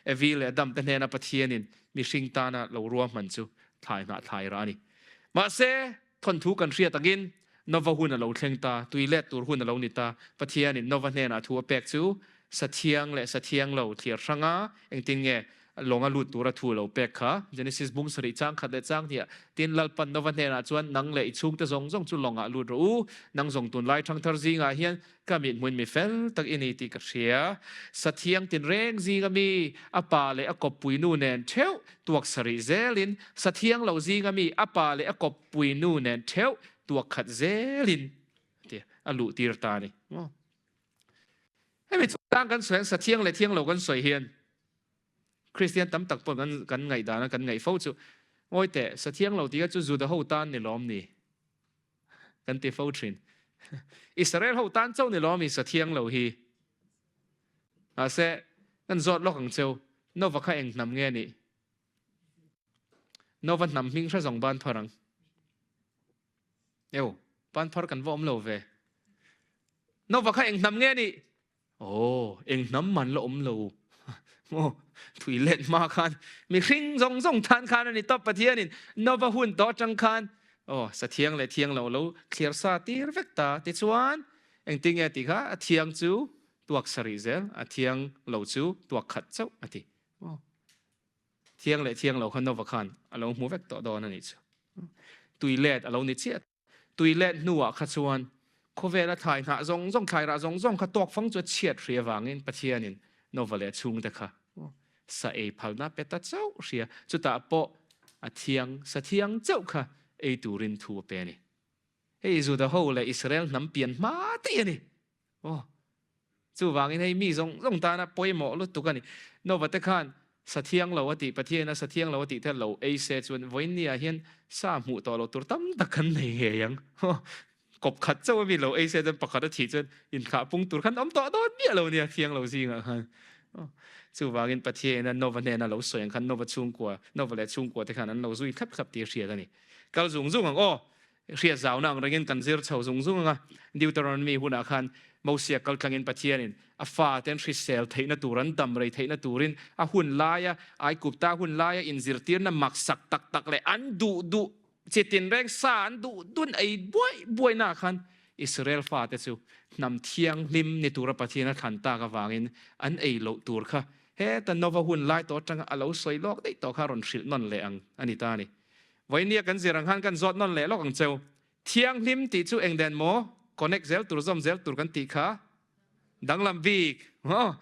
Evi leh Adam te hnena Pathianin mihring tana lo ruahman chu thlai hnah thlai rah a ni. Mahse, thawnthu kan hriat angin Nova hun a lo thleng ta, tui let tur hun a lo ni ta. Pathianin Nova hnenah thu a pek chu sathiang leh sathiang lo thliar hranga engtin nge Lawnga lut tura thu lo pek kha. Genesis bung sarih chang khat leh chang hnih ah, Tin, Lalpan Nova hnenah chuan, Nang leh i chhungte zawng zawng chu lawngah lut rawh u, nang zawng tunlai thangthar zingah hian ka mithmuin mi fel tak i ni tih ka hria. Sathiang tinreng zinga mi a pa leh a kawppui nu nen theuh tuak sarih zelin, sathiang lo zinga mi a pa leh a kawppui nu nen theuh tuak khat zelin, tia a luh tir ta a ni. Hemi chungchang kan sawi ang, sathiang leh thiang lo kan sawi hian Kristian tam tak pawh kan kan ngaihdan a kan ngaih fo chu, Ngawi teh, sathiang lo tih kha chu Juda ho tan ni lawm ni? Kan ti fo thin. Israel ho tan chauh ni lawm i sathiang lo hi? Mahse, kan zawt lawk ang cheu, Nova kha eng hnam nge nih? Nova hnam hming hre zawng ban phar ang. Eu, ban phar kan va awm lo ve. Nova kha eng hnam nge nih? Aw, eng hnam man la awm lo maw? Thui let hma khan mihring zawng zawng tan khan a ni tawp Pathianin Nova hun tawh atang khan aw sathiang leh thiang lo lo thliar sa tir vek ta. Tichuan, engtinge tih kha a thiang chu tuak sarih zel, a thiang lo chu tuak khat chauh a ti. Aw. Thiang leh thiang lo kha Nova khan a lo hmu vek tawh dawn a nih chu. Tui let a lo ni chiah. Tui let hnuah kha chuan khawvela thlai hnah zawng zawng, thlai rah zawng zawng kha tawk fang chu a chhiat hria vangin Pathianin Nova leh a chhungte kha sa ei phalna pe ta chauh hria. Chutah pawh a thiang, sa thiang chauh kha ei turin thu a pe a ni. Hei Juda ho leh Israel hnam pian hma daih a ni. Aw, chuvangin hei mi zawng zawng tana pawimawh lutuk a ni. Nova te khan sa thiang lo a tih, Pathian a sa thiang lo a tih te lo ei se chuan vawiinniah hian sa hmuh tawh loh tur tam tak kan nei ngei ang. Aw, kawp khat chauh a mi lo ei se chuan pakhat a thih chuan inthlah pung tur khan awm tawh dawn miah lo nia thiang lo zingah khan. Aw, chuvangin Pathian a Nova hnena lo sawi ang khan Nova chhungkua, Nova leh chhungkua te khan an lo zui thlap thlap tih a hriat a ni. Kal zung zung ang aw. Hriat zauna ang rengin kan zir chho zung zung ang a, Deuteronomy hunah khan Mosia kaltlangin Pathianin a faten hrisel theihna tur, an dam rei theihna turin a hun laia Aigupta hun laia inzirtirna maksak tak tak leh an duh duh chi tinreng sa an duh dun ei buai buainaah khan Israel fate chu hnam thianghlim ni tura Pathian a thlan tak avangin an ei loh tur kha heta Nova hun lai tawh atanga a lo sawi lawk daih tawh kha a rawn hrilh nawn leh ang a ni ta a ni. Vawinia kan zir ang khan kan zawt nawn leh lawk ang cheu. Thianghlim tih chu eng den maw? Connect zel tur, zawm zel tur kan tih kha danglam bik maw?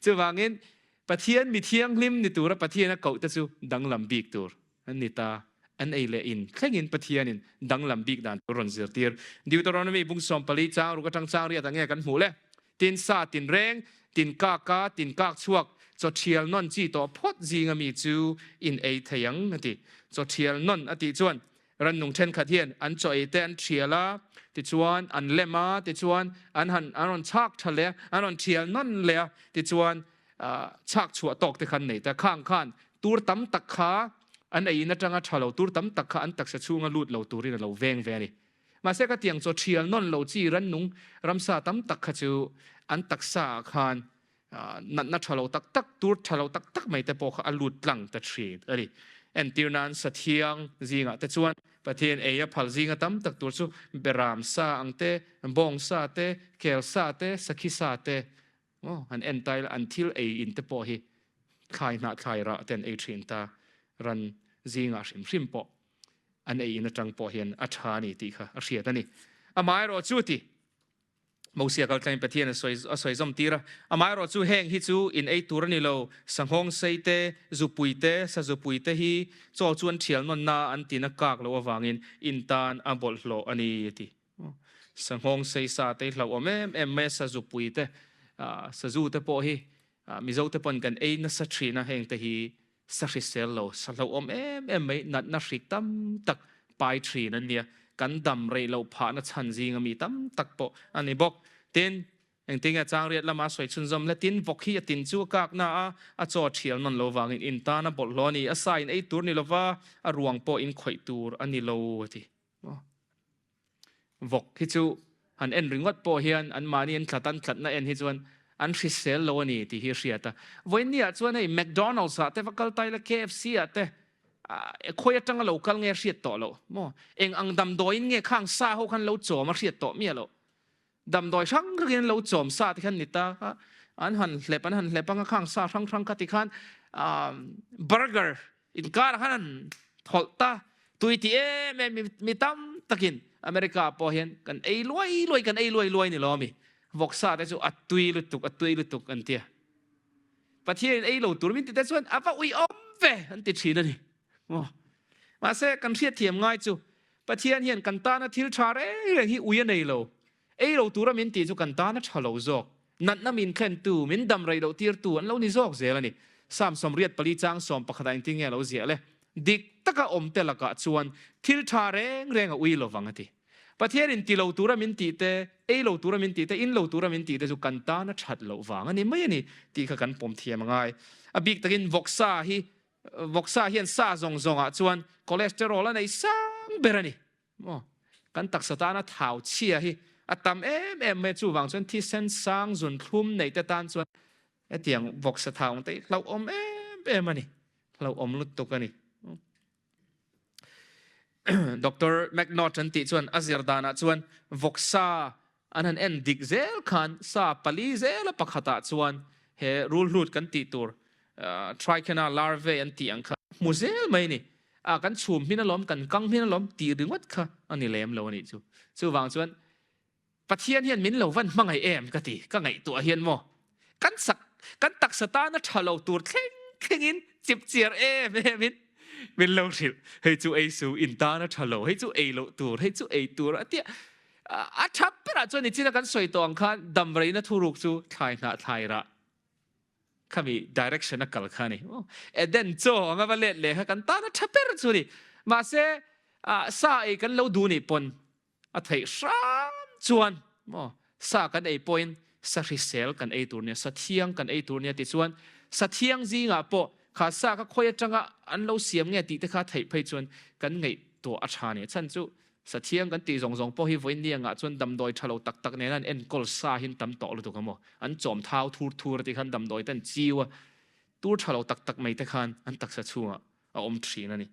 Chuvangin Pathian mi thianghlim ni tura Pathian a koh te chu danglam bik tur an ni ta. An ei leh in thlengin Pathianin danglam bik dan tur rawn zirtir. Deuteronomy bung 14 chang ruk atang chang riat ang nge kan hmuh le? Tin sa tinreng, tin kaka, tin kak chhuak, chaw thial nawn chi tawh phawt zinga mi chu in ei thei ang, a ti. Chaw thial nawn a tih chuan rannung thenkhat hian an chaw ei te an thial a, tichuan an lem a, tichuan an han an rawn chhak tha leh a, an rawn thial nawn leh a, tichuan chhak chhuah tawk te khan nei ta. Khang khan tur tam tak kha an ei in atanga tha lo tur tam tak kha an taksa chhunga lut lo turin a lo veng ve a ni. Mahse ka tiang chaw thial nawn lo chi rannung ramsa tam tak kha chu an taksa ah khan natna tha lo tak tak, tur tha lo tak tak mai te pawh kha a lut tlang ta thin a ni. Entir nan sathiang zingah te chuan Pathian ei a phal zinga tam tak tur chu beram sa ang te, bawng sa te, kel sa te, sakhi sa te maw han en ta ila an thil ei in te pawh hi thlai hnah thlai rah te an ei thin ta ran zingah hrim hrim pawh an ei in atang pawh hian a tha a ni tih kha a hriat a ni. Amaherawh chu ti Mosia kaltlangin Pathian a sawi a sawi zawm tir a, amaherawh chu heng hi chu in ei tur a ni lo, sanghawng sei te, zupui te, sazupui te hi chaw chu an thial nawn na an tin a kak loh avangin in tan a bawlhhlawh a ni a ti. Sanghawng sei sa te hi hlauhawm em em mai a, sazupui te, sazu te pawh hi Mizo te pawn kan ei nasa thin a, heng te hi sa hrisel lo, sa hlauhawm em em mai, natna hrik tam tak pai thin an nia, kan dam reih loh phahna chhan zinga mi tam tak pawh a ni bawk. Tin, engtinge changriat lama sawi chhunzawm le, tin vawk hi a tin chu a kak na a, a chaw thial nawn lo vangin in tan a bawlhhlawh a ni, a sa in ei tur ni lova, a ruang pawh in khawih tur a ni lo a ti. Vawk hi chu han en ringawt pawh hian an mahni an tlat an tlatna en hi chuan an hrisel lo a ni tih hi a hriat a. Vawiinniah chuan hei McDonald's ah te va kal ta ila KFC ah te khawi atanga lo kal nge a hriat tawh loh maw? Eng ang damdawiin nge khang sa ho khan lo chawm a hriat tawh miah loh. Damdawi hrang hrangin an lo chawm sa te khan ni ta a, an han hlep an han hlep anga khang sa hrang hrang kha ti khan. Burger inkar ah khan an thawlh ta tui ti em em mi tam takin America pawh hian kan ei luai luai kan ei luai luai ni lo ami vawksa te chu a tui lutuk a tui lutuk an tia Pathian in ei lo tur min ti te chuan a va ui awm ve an ti thin a ni maw mahse kan hriatthiam ngai chu Pathian hian kan tana thil tha reng reng hi ui a nei lo Ei lo tura min tih chu kan tan a tha lo zawk. Natna min thlentu, min dam rei loh tirtu an lo ni zawk zel a ni. Psalm 84 chang 11 ah engtin nge a lo ziah le? Dik taka awm te lakah chuan thil tha reng reng a ui lo vang a ti. Pathianin ti lo tura min tih te, ei lo tura min tih te, in lo tura min tih te chu kan tan a that loh vang a ni mai a ni tih kha kan pawm thiam a ngai. A bik takin vawksa hi, vawksa hian sa zawng zawngah chuan cholesterol a nei sang ber a ni. Maw? Kan taksa tana thau chhia hi a tam em em mai a, chuvang chuan thisen sang zun thlum neih te tan chuan hetiang vawksa thau ang te hi hlauhawm em em a ni, hlauhawm lutuk a ni. Doctor McNaught an tih chuan a zir danah chuan vawksa an han en dik zel khan sa pali zela pakhatah chuan he rulhlut kan tih tur Trichina larvae an tih ang kha hmu zel mai a ni. A kan chhum hmin alawm, kan kang hmin alawm tih ringawt kha a ni lem lo a nih chu. Chuvang chuan Pathian hian min lo van hmangaih em ka ti, ka ngaihtuah hian maw kan sak kan taksa tana tha lo tur thleng thlengin chipchiar em em in min lo hrilh hei chu ei su in tana tha lo, hei chu ei loh tur, hei chu ei tur a tia a tha berah chuan nichina kan sawi tawh ang khan damreina thuruk chu thlai hnah thlai rah Khami direction a kal kha a ni. Eden chaw anga va let leh kha kan tan a tha ber chu a ni. Mahse, sa ei kan lo duh nih pawn a theih hram chuan maw sa kan ei pawhin sa hrisel kan ei tur nia, sa thiang kan ei tur nia tichuan sa thiang zingah pawh kha sa kha khawi atanga an lo siam nge tih te kha theih phei chuan kan ngaihtuah a tha a ni. A chhan chu Sathiang kan tih zawng zawng pawh hi vawiin ni angah chuan damdawi tha lo tak tak nena an enkawl sa hi an tam tawh lutuk a maw? An chawm thau thur thur a tih khan damdawi te an chiu a, tur tha lo tak tak mai te khan an taksa chhungah a awm thin a ni.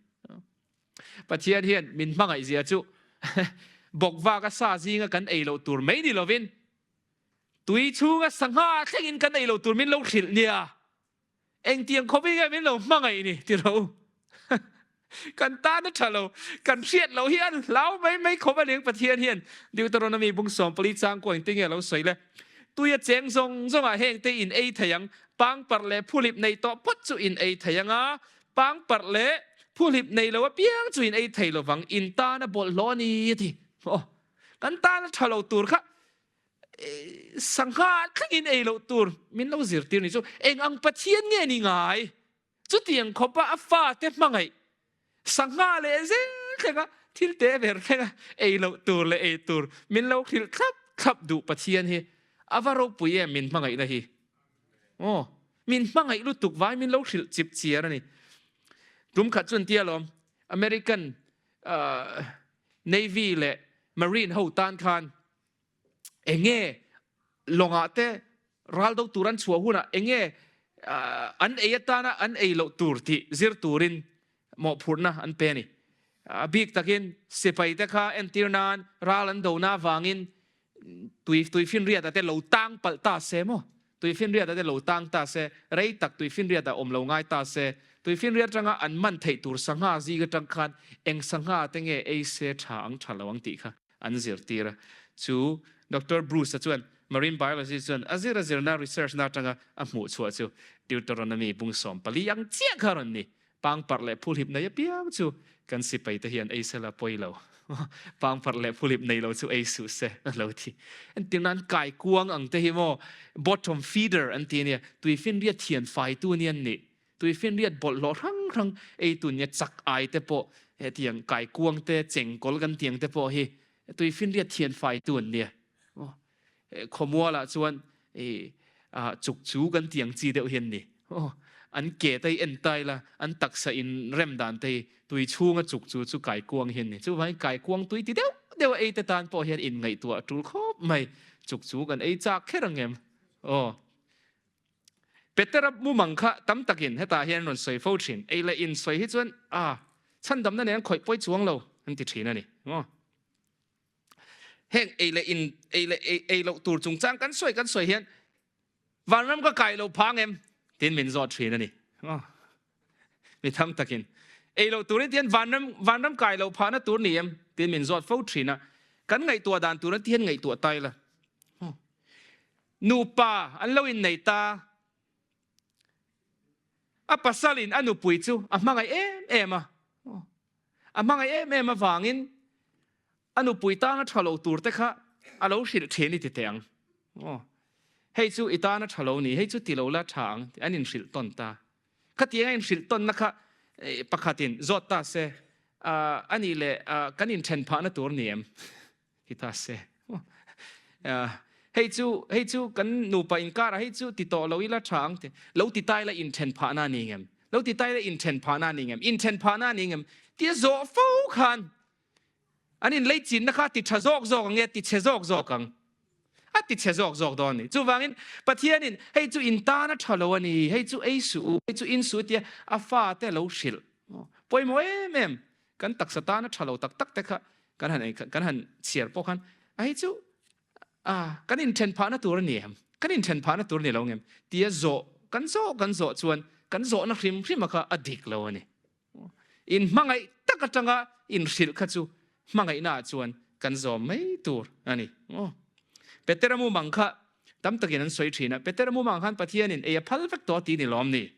Pathian hian min hmangaih zia chu bawkvaka sa zinga kan ei loh tur mai ni lovin tui chhunga sangha thlengin kan ei loh tur min lo hrilh nia. Engtiang khawp hi nge min lo hmangaih ni ti ro u. Kan tan a tha lo, kan hriat loh hi an hlau mai mai khawp a ning Pathian hian Deuteronomy bung 14 chang kuah engtin nge a lo sawi le? Tui a cheng zawng zawngah heng te in ei thei ang, pangparh leh phuhlip nei tawh phawt chu in ei thei ang a, pangparh leh phuhlip nei lo apiang chu in ei thei lovang, in tan a bawlhhlawh a ni a ti. Aw, kan tan a tha lo tur kha Sangha thlengin ei loh tur min lo zirtir ni chu eng ang Pathian nge ni ngai? Chutiang khawpa a fate hmangaih sangha leh zel thlenga thil te ber thlenga ei loh tur leh ei tur min lo hrilh thlap thlap duh Pathian hi a va ropui em min hmangaihna hi. Aw, min hmangaih lutuk vai min lo hrilh chip chiar a ni. Tum khat chu an tia lawm, American Navy leh Marine ho tan khan enge lawngah te ral do tur an chhuah hunah enge an ei atana an ei loh tur tih zir turin mawhphurhna an pe a ni. A bik takin sipai te kha entir nan ral an dona avangin tui tuifinriat ah te lo tang palh ta se maw? Tuifinriat ah te lo tang ta se, rei tak tuifinriat ah awm lo ngai ta se, tuifinriat atanga an man theih tur sangha zing atang khan eng sangha te nge ei se tha ang tha lo ang tih kha an zirtir a. Chu Doctor Bruce-a chuan Marine Biology chuan a zir a zirna research na atanga a hmuh chhuah chu Deuteronomy bung 14 ang chiah kha a rawn ni. Pangparh leh phulhip nei apiang chu kan sipai te hian ei sela pawi lo. Pangparh leh phulhip nei lo chu ei suh se a lo ti. Entir nan kaikuang ang te hi maw bottom feeder an ti ania, tuifinriat thian faitu nia an nih. Tuifinriat bawlhhlawh hrang hrang ei tu nia chak ai te pawh hetiang kaikuang te chengkawl kan tiang te pawh hi tuifinriat thian faitu an nia. Khawmualah chuan chuk chu kan tiang chi deuh hian ni. An ke te hi en tai la, an taksa in rem dan te hi tui chhunga chuk chu chu kaikuang hian ni. Chuvangin kaikuang tui ti deuh deuh a ei te tan pawh hian in ngaihtuah a tul khawp mai. Chuk chu kan ei chak kher ang em? Aw. Petera mumang kha tam takin hetah hian rawn sawi fo thin. Ei leh in sawi hi chuan a chhandamna nen an khawih pawi chuang lo an ti thin a ni. Aw. Heng ei leh in ei leh ei ei loh tur chungchang kan sawi kan sawi hian vanram ka kai lo phang em? Tiin min zawt thin a ni. Mi tam takin ei loh turin tihian vanram vanram kai loh phahna tur ni em tiin min zawt fo thin a, kan ngaihtuah dan tur an tihian ngaihtuah ta ila. Nupa an lo innei ta, a pasalin a nupui chu a hmangaih em em a, a hmangaih em em avangin A nupui tana tha lo tur te kha a lo hrilh thin i ti teh ang. Aw, hei chu i tana tha lo ni, hei chu ti lo la tha ang tih an inhrilh tawn ta. Khatiang a inhrilh tawnna kha pakhatin zawt ta se, a nih leh kan inthen phahna tur ni em? ti ta se. Hei chu, hei chu kan nupa inkarah hei chu ti tawh lo ila tha ang ti, lo ti ta ila inthen phahna a ni ngem? Lo ti ta ila inthen phahna a ni ngem? Inthen phahna a ni ngem? Tia zawh fo khan An inlei chinna kha a ti tha zawk zawk ang nge a ti chhe zawk zawk ang? A ti chhe zawk zawk dawn a ni. Chuvangin Pathianin hei chu in tan a tha lo a ni, hei chu ei suh u, hei chu in suh u tia a fate lo hrilh. Pawimawh em em, kan taksa tan a tha lo tak tak te kha kan han kan han chhiar pawh khan a hei chu a kan inthen phahna tur a ni em? Kan inthen phahna tur a ni lo ngem? Tia zawh kan zawh kan zawh chuan kan zawhna hrim hrima kha a dik lo a ni. In hmangaih tak atanga inhrilh kha chu hmangaihnaah chuan kan zawm mai tur a ni. Petera mumang kha tam takin an sawi thin a, Petera mumang khan Pathianin ei a phal vek tawh ti ni lawm ni?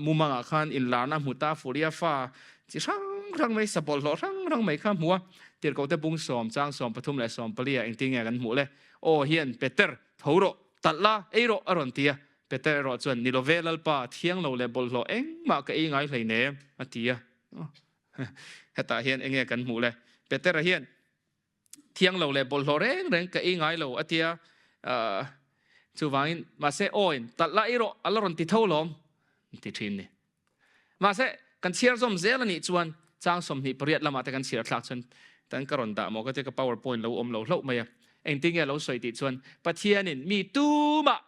Mumangah khan inlarna a hmu ta, Furia fa chi hrang hrang mai, sa bawlhhlawh hrang hrang mai kha a hmu a, Tirhkohte bung sawm, chang 13 leh 14 ah engtin nge kan hmuh le? Aw hian Peter, tho rawh, talh la, ei rawh a rawn ti a. Peter erawh chuan, Ni lo ve Lalpa, thiang lo leh bawlhhlawh engmah ka ei ngai hleinem, a ti a. Hetah hian enge kan hmuh le? Petera hian, Thiang lo leh bawlhhlawh reng reng ka ei ngai lo, a ti a. Chuvangin, mahse awiin, Talh la ei rawh, a la rawn ti tho lawm, an ti thin ni. Mahse, kan chhiar zawm zel a nih chuan chang 28 lamah te kan chhiar thlak chuan tan ka rawn dah maw ka tia ka power point lo awm lo hlauh mai a. Engtin nge a lo sawi tih chuan Pathianin mi tumah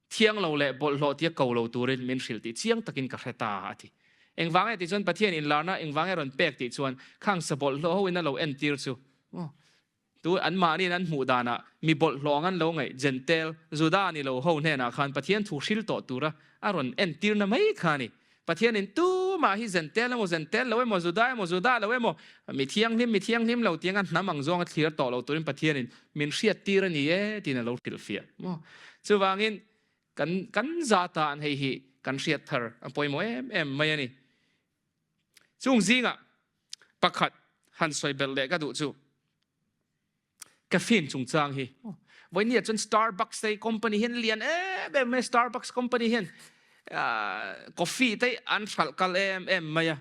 thiang lo leh bawlhhlawh tia ko lo turin min hrilh tih chiang takin ka hre ta a ti. Engvang nge tih chuan Pathian inlarna engvang nge rawn pek tih chuan khang sa bawlhhlawh ho in a lo entir chu Tu anmahniin an hmuh danah mi bawlhhlawh ang an lo ngaih Jentail, Juda ni lo ho hnenah khan Pathian thu hril tawh tura a rawn entirna mai kha a ni. Pathianin tumah hi Jentail emaw Jentail lo emaw Juda emaw Juda lo emaw mi thianghlim mi thianghlim lo tianga hnam ang zawnga thlir tawh lo turin Pathianin min hriattir a ni e tiin a lo hrilhfiah maw. Chuvangin kan kan za tan hei hi kan hriat thar a pawimawh em em mai a ni. Chung zingah pakhat han sawi belh leh ka duh chu caffeine chungchang hi. Vawinia chuan Starbucks te company hian lian em em mai Starbucks company hian coffee te an hralh kal em em mai a.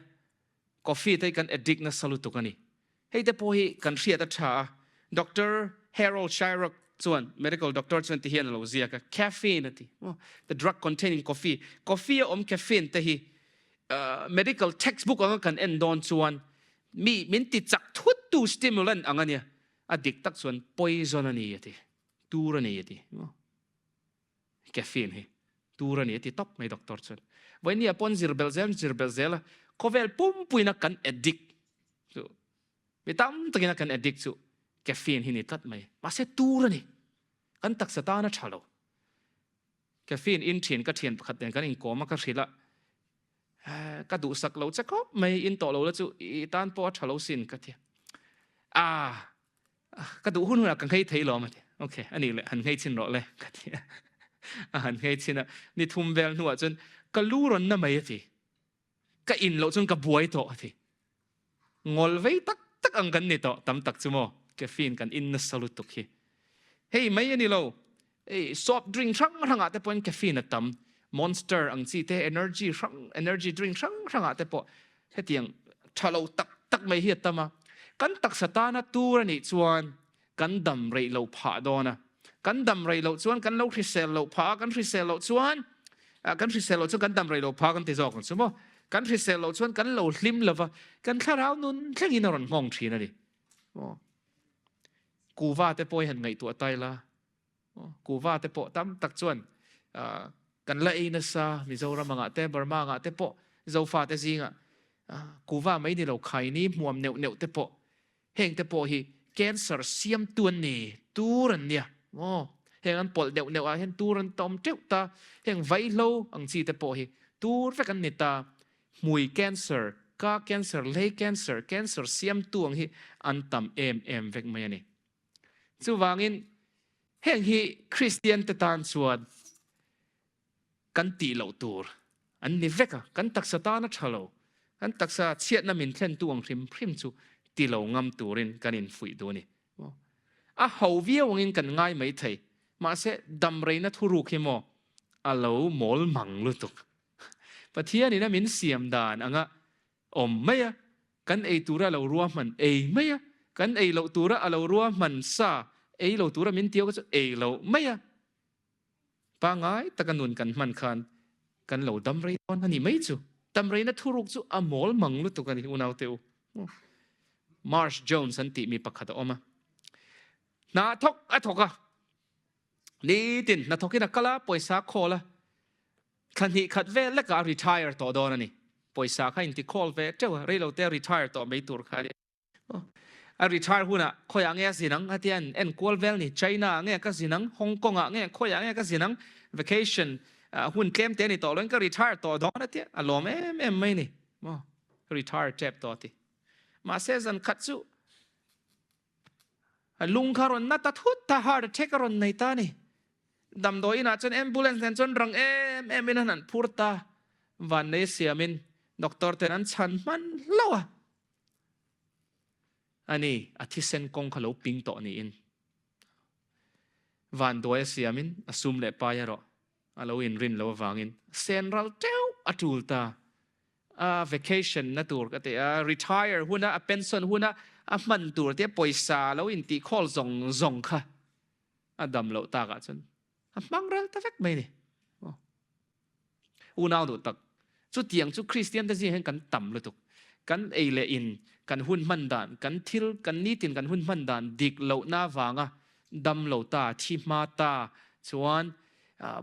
Coffee te kan addict nasa lutuk a ni. Hei te pawh hi kan hriat a tha a. Doctor Harold Shyrock chuan, medical doctor chuan ti hian a lo ziak a, caffeine a ti. The drug contained in coffee. Coffee a awm caffeine te hi medical textbook anga kan en dawn chuan mi min ti chak thut tu stimulant ang a nia. A dik tak chuan poison a ni a ti. Tur a ni a ti. Caffeine hi tur a ni a ti tawp mai doctor chuan. Vawinia pawn zir belh zel zir belh zel a, khawvel pumpuina kan addict chu mi tam takin a kan addict chu caffeine hi ni tlat mai. Mahse tur a ni. Kan taksa tan a tha lo. Caffeine in thin ka thian pakhat nen kan inkawm a ka hrilh a, Ka duhsak lo che khawp mai, in tawh lo la chu i tan pawh a tha lo sin ka ti a. Ka duh hun hunah ka nghei thei lawm a ti. Ok, a nih leh han nghei chhin rawh le ka ti a. A han nghei chhin a, ni thum vel hnuah chuan ka lu rawn na mai a ti. Ka in loh chuan ka buai tawh a ti. Ngawl vei tak tak ang kan ni tawh tam tak chu maw caffeine kan in nasa lutuk hi. Hei mai a ni lo, hei soft drink hrang hrangah te pawhin caffeine a tam, Monster ang chi te energy hrang energy drink hrang hrangah te pawh hetiang tha lo tak tak mai hi a tam a. Kan taksa tana tur a nih chuan kan dam reih loh phah dawn a, kan dam reih loh chuan kan lo hrisel loh phah a, kan hrisel loh chuan kan hrisel loh chuan kan dam reih loh phah kan ti zawk ang chu maw, kan hrisel loh chuan kan lo hlim lo va, kan thlarau nun thlengin a rawn nghawng thin a ni. Kuva te pawh hi han ngaihtuah ta ila, Kuva te pawh tam tak chuan kan la ei nasa, Mizoram angah te, Burma angah te pawh Zofa te zingah kuva mai ni lo khaini hmuam neuh neuh te pawh heng te pawh hi cancer siamtu an ni tur an nia maw heng an pawlh neuh neuh ah hian tur an tawm teuh ta heng vaihlo ang chi te pawh hi. Tur vek an ni ta. Hmui cancer, ka cancer, lei cancer, cancer siamtu ang hi an tam em em vek mai a ni. Chuvangin heng hi Kristian te tan chuan kan tih loh tur an ni vek a, kan taksa tan a tha lo, kan taksa chhiatna min thlentu ang hrim hrim chu ti lo ngam turin kan infuih duh a ni. A ho viau angin kan ngai mai thei, mahse damreina thuruk hi maw a lo mawl mang lutuk. Pathianin a min siam dan anga awm mai a, kan ei tura a lo ruahman ei mai a, kan ei loh tura a lo ruahman sa ei lo tura min tio kha chu ei loh mai a, Pangngai taka nun kan hman khan kan lo dam rei dawn a ni mai chu. Dam reina thuruk chu a mawl mang lutuk a ni unaute u. Marsh Jones an tih mi pakhat a awm a. Hna thawk a thawk a. Nitin hna thawkin a kal a, pawisa a khawl a. Thla hnih khat vel lekah a retire tawh dawn a ni. Pawisa kha inti khawl ve teuh a, reilote a retire tawh mai tur kha a ni. A retire hunah khawiah nge a zin ang? A tia an en kual vel ni. China ah nge ka zin ang? Hong Kong ah nge khawiah nge ka zin ang? Vacation hun tlem te a ni tawh loin ka retire tawh dawn a tia a lawm em em mai ni. Maw ka retire tep tawh a ti. Mahse zan khat chu a lung kha rawn na ta thut ta, heart attack a rawn nei ta a ni. Damdawi inah chuan ambulance nen chuan rang em em in an han phur ta. Vannei siamin doctor ten an chhan hman hlauh a. A ni, a thisen kawng kha lo ping tawh niin vanduai a siamin a sum leh pai erawh a lo inrin lo avangin sen ral teuh a tul ta. A vacation na tur ka ti a, retire huna a pension huna a hman tur te pawisa lo intihkhawl zawng zawng kha a dam loh takah chuan a hmang ral ta vek mai ni. Unau duh tak, chutiang chu Kristian te zing hian kan tam lutuk. Kan ei leh in, kan hun hman dan, kan thil, kan nitin kan hun hman dan dik lohna avanga dam lo ta, thi hma ta chuan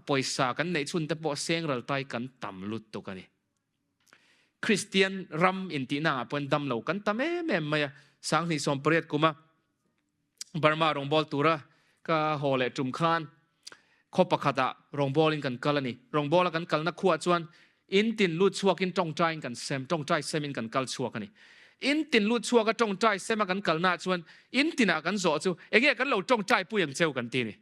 pawisa kan neih chhun te pawh seng ral tai kan tam lutuk a ni. Kristian ram intihna ah pawhin dam lo kan tam em em mai a, Sanghnih 80 kuma Burma rawngbâwl tura ka haw leh ṭum khan khaw pakhatah rawngbâwlin kan kal a ni. Rawngbâwla kan kalna khuaah chuan in tin lut chhuakin ṭawngṭaiin kan sem, ṭawngṭai semin kan kal chhuak a ni. In tin lut chhuaka ṭawngṭai sema kan kalnaah chuan in tinah kan zawh chu enge kan lo ṭawngṭai pui ang cheu kan ti a ni.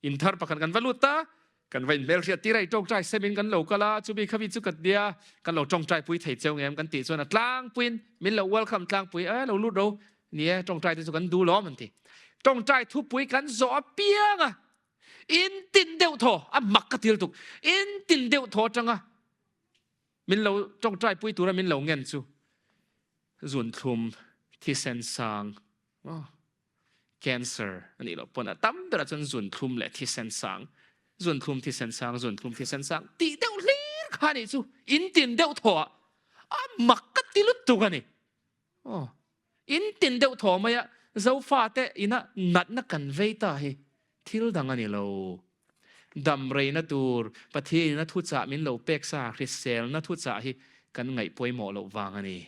In thar pakhat kan va lut ta, kan va inhmelhriat tir a, i tawngtai semin kan lo kal a, chumi khami chu ka tia, kan lo tawngtai pui thei cheu ngem kan tih chuan a tlangpuiin min lo welcome tlangpui, e lo lut ro, ni e, tawngtai te chu kan duh lawm an ti. Tawngtai thupui kan zawh apiang a, in tin deuh thaw, a mak ka til tuk, in tin deuh thaw atanga min lo tawngtai pui tura min lo ngen chu zunthlum thisen sang, oh. Cancer a nih loh pawn a tam berah chuan zunthlum leh thisen sang, zunthlum thisen sang, zunthlum thisen sang tih deuh hlir kha a nih chu in tin deuh thaw ah a mak ka ti lutuk a ni. Aw, in tin deuh thaw mai a Zofate ina natna kan vei ta hi thil dang a ni lo. Dam reina tur Pathianina thuchah min lo pek sa hriselna thuchah hi kan ngaih pawimawh loh vang a ni.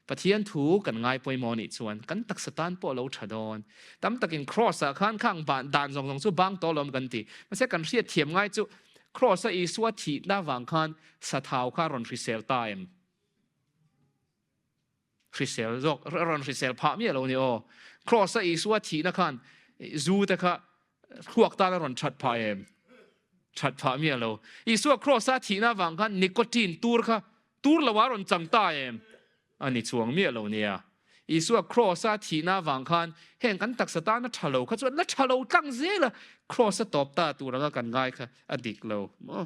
Pathian thu kan ngai pawimawh nih chuan kan taksa tan pawh a lo tha dawn. Tam takin Kraws ah khan khang dan zawng zawng chu bang tawh lawm kan ti. Mahse kan hriat thiam ngai chu Kraws a Isua thihna vang khan sathau kha rawn hrisel ta em? Hrisel zawk, rawn hrisel phah miah lo ni aw. Kraws a Isua thihna khan zu te kha thluak tan a rawn that phah em? That phah miah lo. Isua Kraws a thihna vang khan nicotine tur kha Tur lo a rawn chang ta em? A ni chuang miah lo nia. Isua Kraws-a thihna avang khan heng kan taksa tana tha lo kha chuan la tha lo tlang zel a, Kraws-a tawp ta tur anga kan ngai kha a dik lo maw?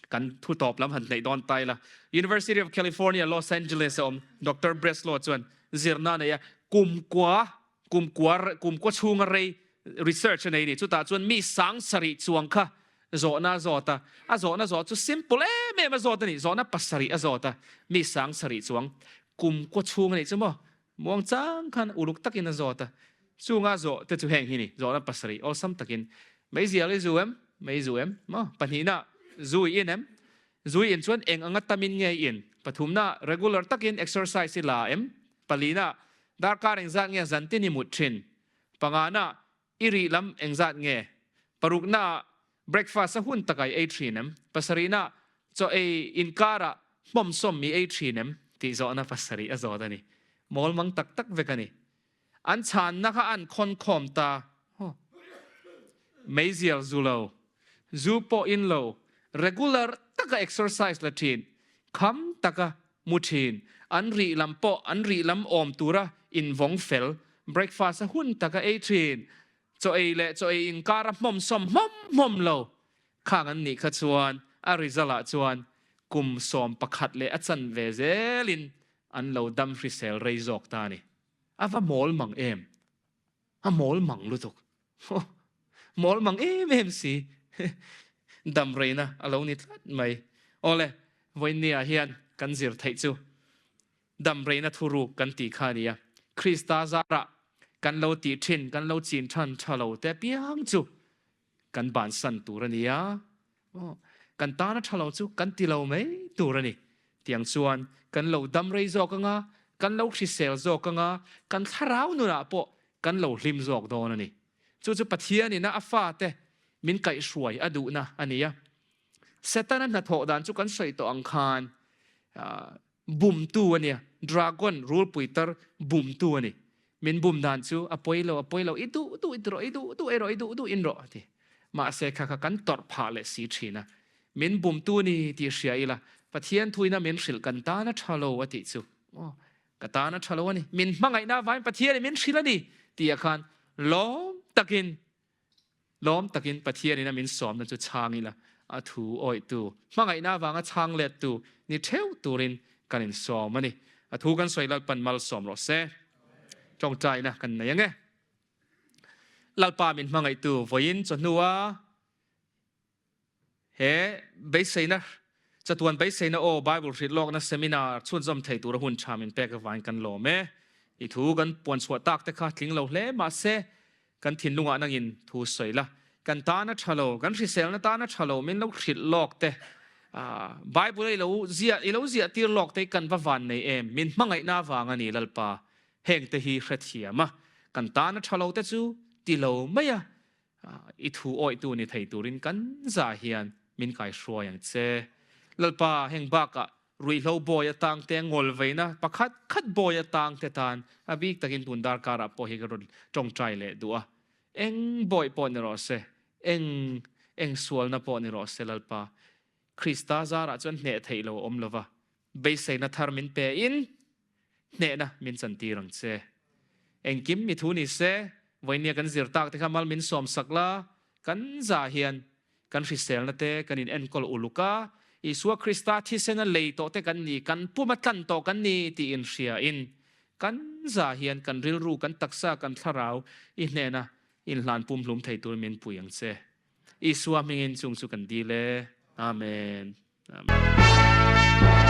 Kan thu tawp lam han hneih dawn ta ila. University of California, Los Angeles a awm Doctor Breslow chuan zirna a nei a, kumkua kumkua kumkua chhunga rei research a nei a ni. Chutah chuan mi sang sarih chuang kha zawhna a zawt a, a zawhna zawh chu simple em em a zawt a ni, zawhna pasarih a zawt a, mi sang sarih chuang kumkua chhung a nih chu maw, muang chang khan uluk takin a zawt a, chunga zawh te chu heng hi ni, zawhna pasarih awlsam takin meizial i zu em, mei zu em maw, pahnihna zu i in em, zu i in chuan eng anga tamin nge i in, pathumna regular takin exercise i la em, palina Darkar engzat nge zantin i mut thin? Pangana, i rih lam engzat nge? Paruknaah, Breakfast a hun taka i ei thin em? Pasarihna, Chaw ei inkarah hmawmsawm i ei thin em? tih zawhna pasarih a zawt a ni. Mawl mang tak tak vek a ni. An chhanna kha an khawn khawm ta. Meizial zu lo, zu pawh in lo, regular taka exercise la thin, kham taka mu thin, an rih lam pawh an rih lam awm tura invawng fel, breakfast a hun taka ei thin, chaw ei leh chaw ei inkara hmawmsawm hmawm hmawm lo khang an nih kha chuan a result ah chuan kum 11 leh a chanve zelin an lo dam hrisel rei zawk ta a ni. A va mawl mang em? A mawl mang lutuk. Mawl mang em em si. Dam reina a lo ni tlat mai. Awle, vawiinniah hian kan zir theih chu dam reina thuruk kan tih kha a ni a. Krista zarah kan lo tih thin, kan lo chin than tha lo te apiang chu kan bansan tur a ni a. Kan tana tha lo chu kan ti lo mai tur a ni. Tiang chuan kan lo dam rei zawk anga, kan lo hrisel zawk anga, kan thlarau nunah pawh kan lo hlim zawk dawn a ni. Chu chu Pathianina a fate min kaihhruai a duhna a ni a. Setana hnathawh dan chu kan sawi tawh ang khan Bumtu a nia, dragon rulpui tar bumtu a ni. Min bum dan chu a pawi lo, a pawi lo, i duh duh i ti rawh, i duh duh ei rawh, i duh duh in rawh a ti. Mahse kha kha kan tawrh phah leh si thin a. Min bumtu a ni tih hria ila, Pathian thuina min hrilh kan tan a tha lo a tih chu, aw, ka tan a tha lo a ni, min hmangaihna avangin Pathianin min hrilh a ni tih ah khan lawm takin Lawm takin Pathianin a min sawmna chu chhang ila, a thu awihtu, hmangaihna avanga chhang lettu ni theuh turin kan insawm a ni. A thu kan sawi Lalpan malsawm rawh se. Tawngtaina kan nei ange. Lalpa min hmangaihtu vawiin chawhnua He beiseina, chatuan beiseina aw Bible hrilh lawkna seminar chhunzawm thei tura hun tha min pek avangin kan lawm e. I thu kan puan chhuah tak te kha tling lo hle mahse kan thinlungah nangin thu sawi la, kan tana tha lo, kan hriselna tana tha lo min lo hrilh lawk te, Bible a i lo ziah, i lo ziah tir lawk te hi kan va van nei em, min hmangaihna avang a ni Lalpa, heng te hi hrethiam a, kan tana tha lo te chu ti lo mai a, I thu awihtu ni thei turin kan za hian min kaihruai ang che. Lalpa, heng bakah ruihhlo bawi atang te, ngawlveina pakhat khat bawi atang te tan a bik takin tun darkarah pawh hi ka rawn tawngtai leh duh a. Eng bawi pawh ni rawh se, eng eng sualna pawh ni rawh se Lalpa, Krista zarah chuan hneh theih lo a awm lova, beiseina thar min pe in Hnehna min chantir ang che. Engkim mi thu ni se, vawinia kan zir tak te kha mal min sawm sak la, kan za hian kan hriselna te kan in enkawl uluk a, Isua Krista thisena lei tawh te kan ni, kan puma tlan tawh kan ni tih in hria in kan za hian kan rilru, kan taksa, kan thlarau i hnehna in hlan pumhlum thei tur min pui ang che. Isua hmingin chung chu kan dil e. Amen. Amen.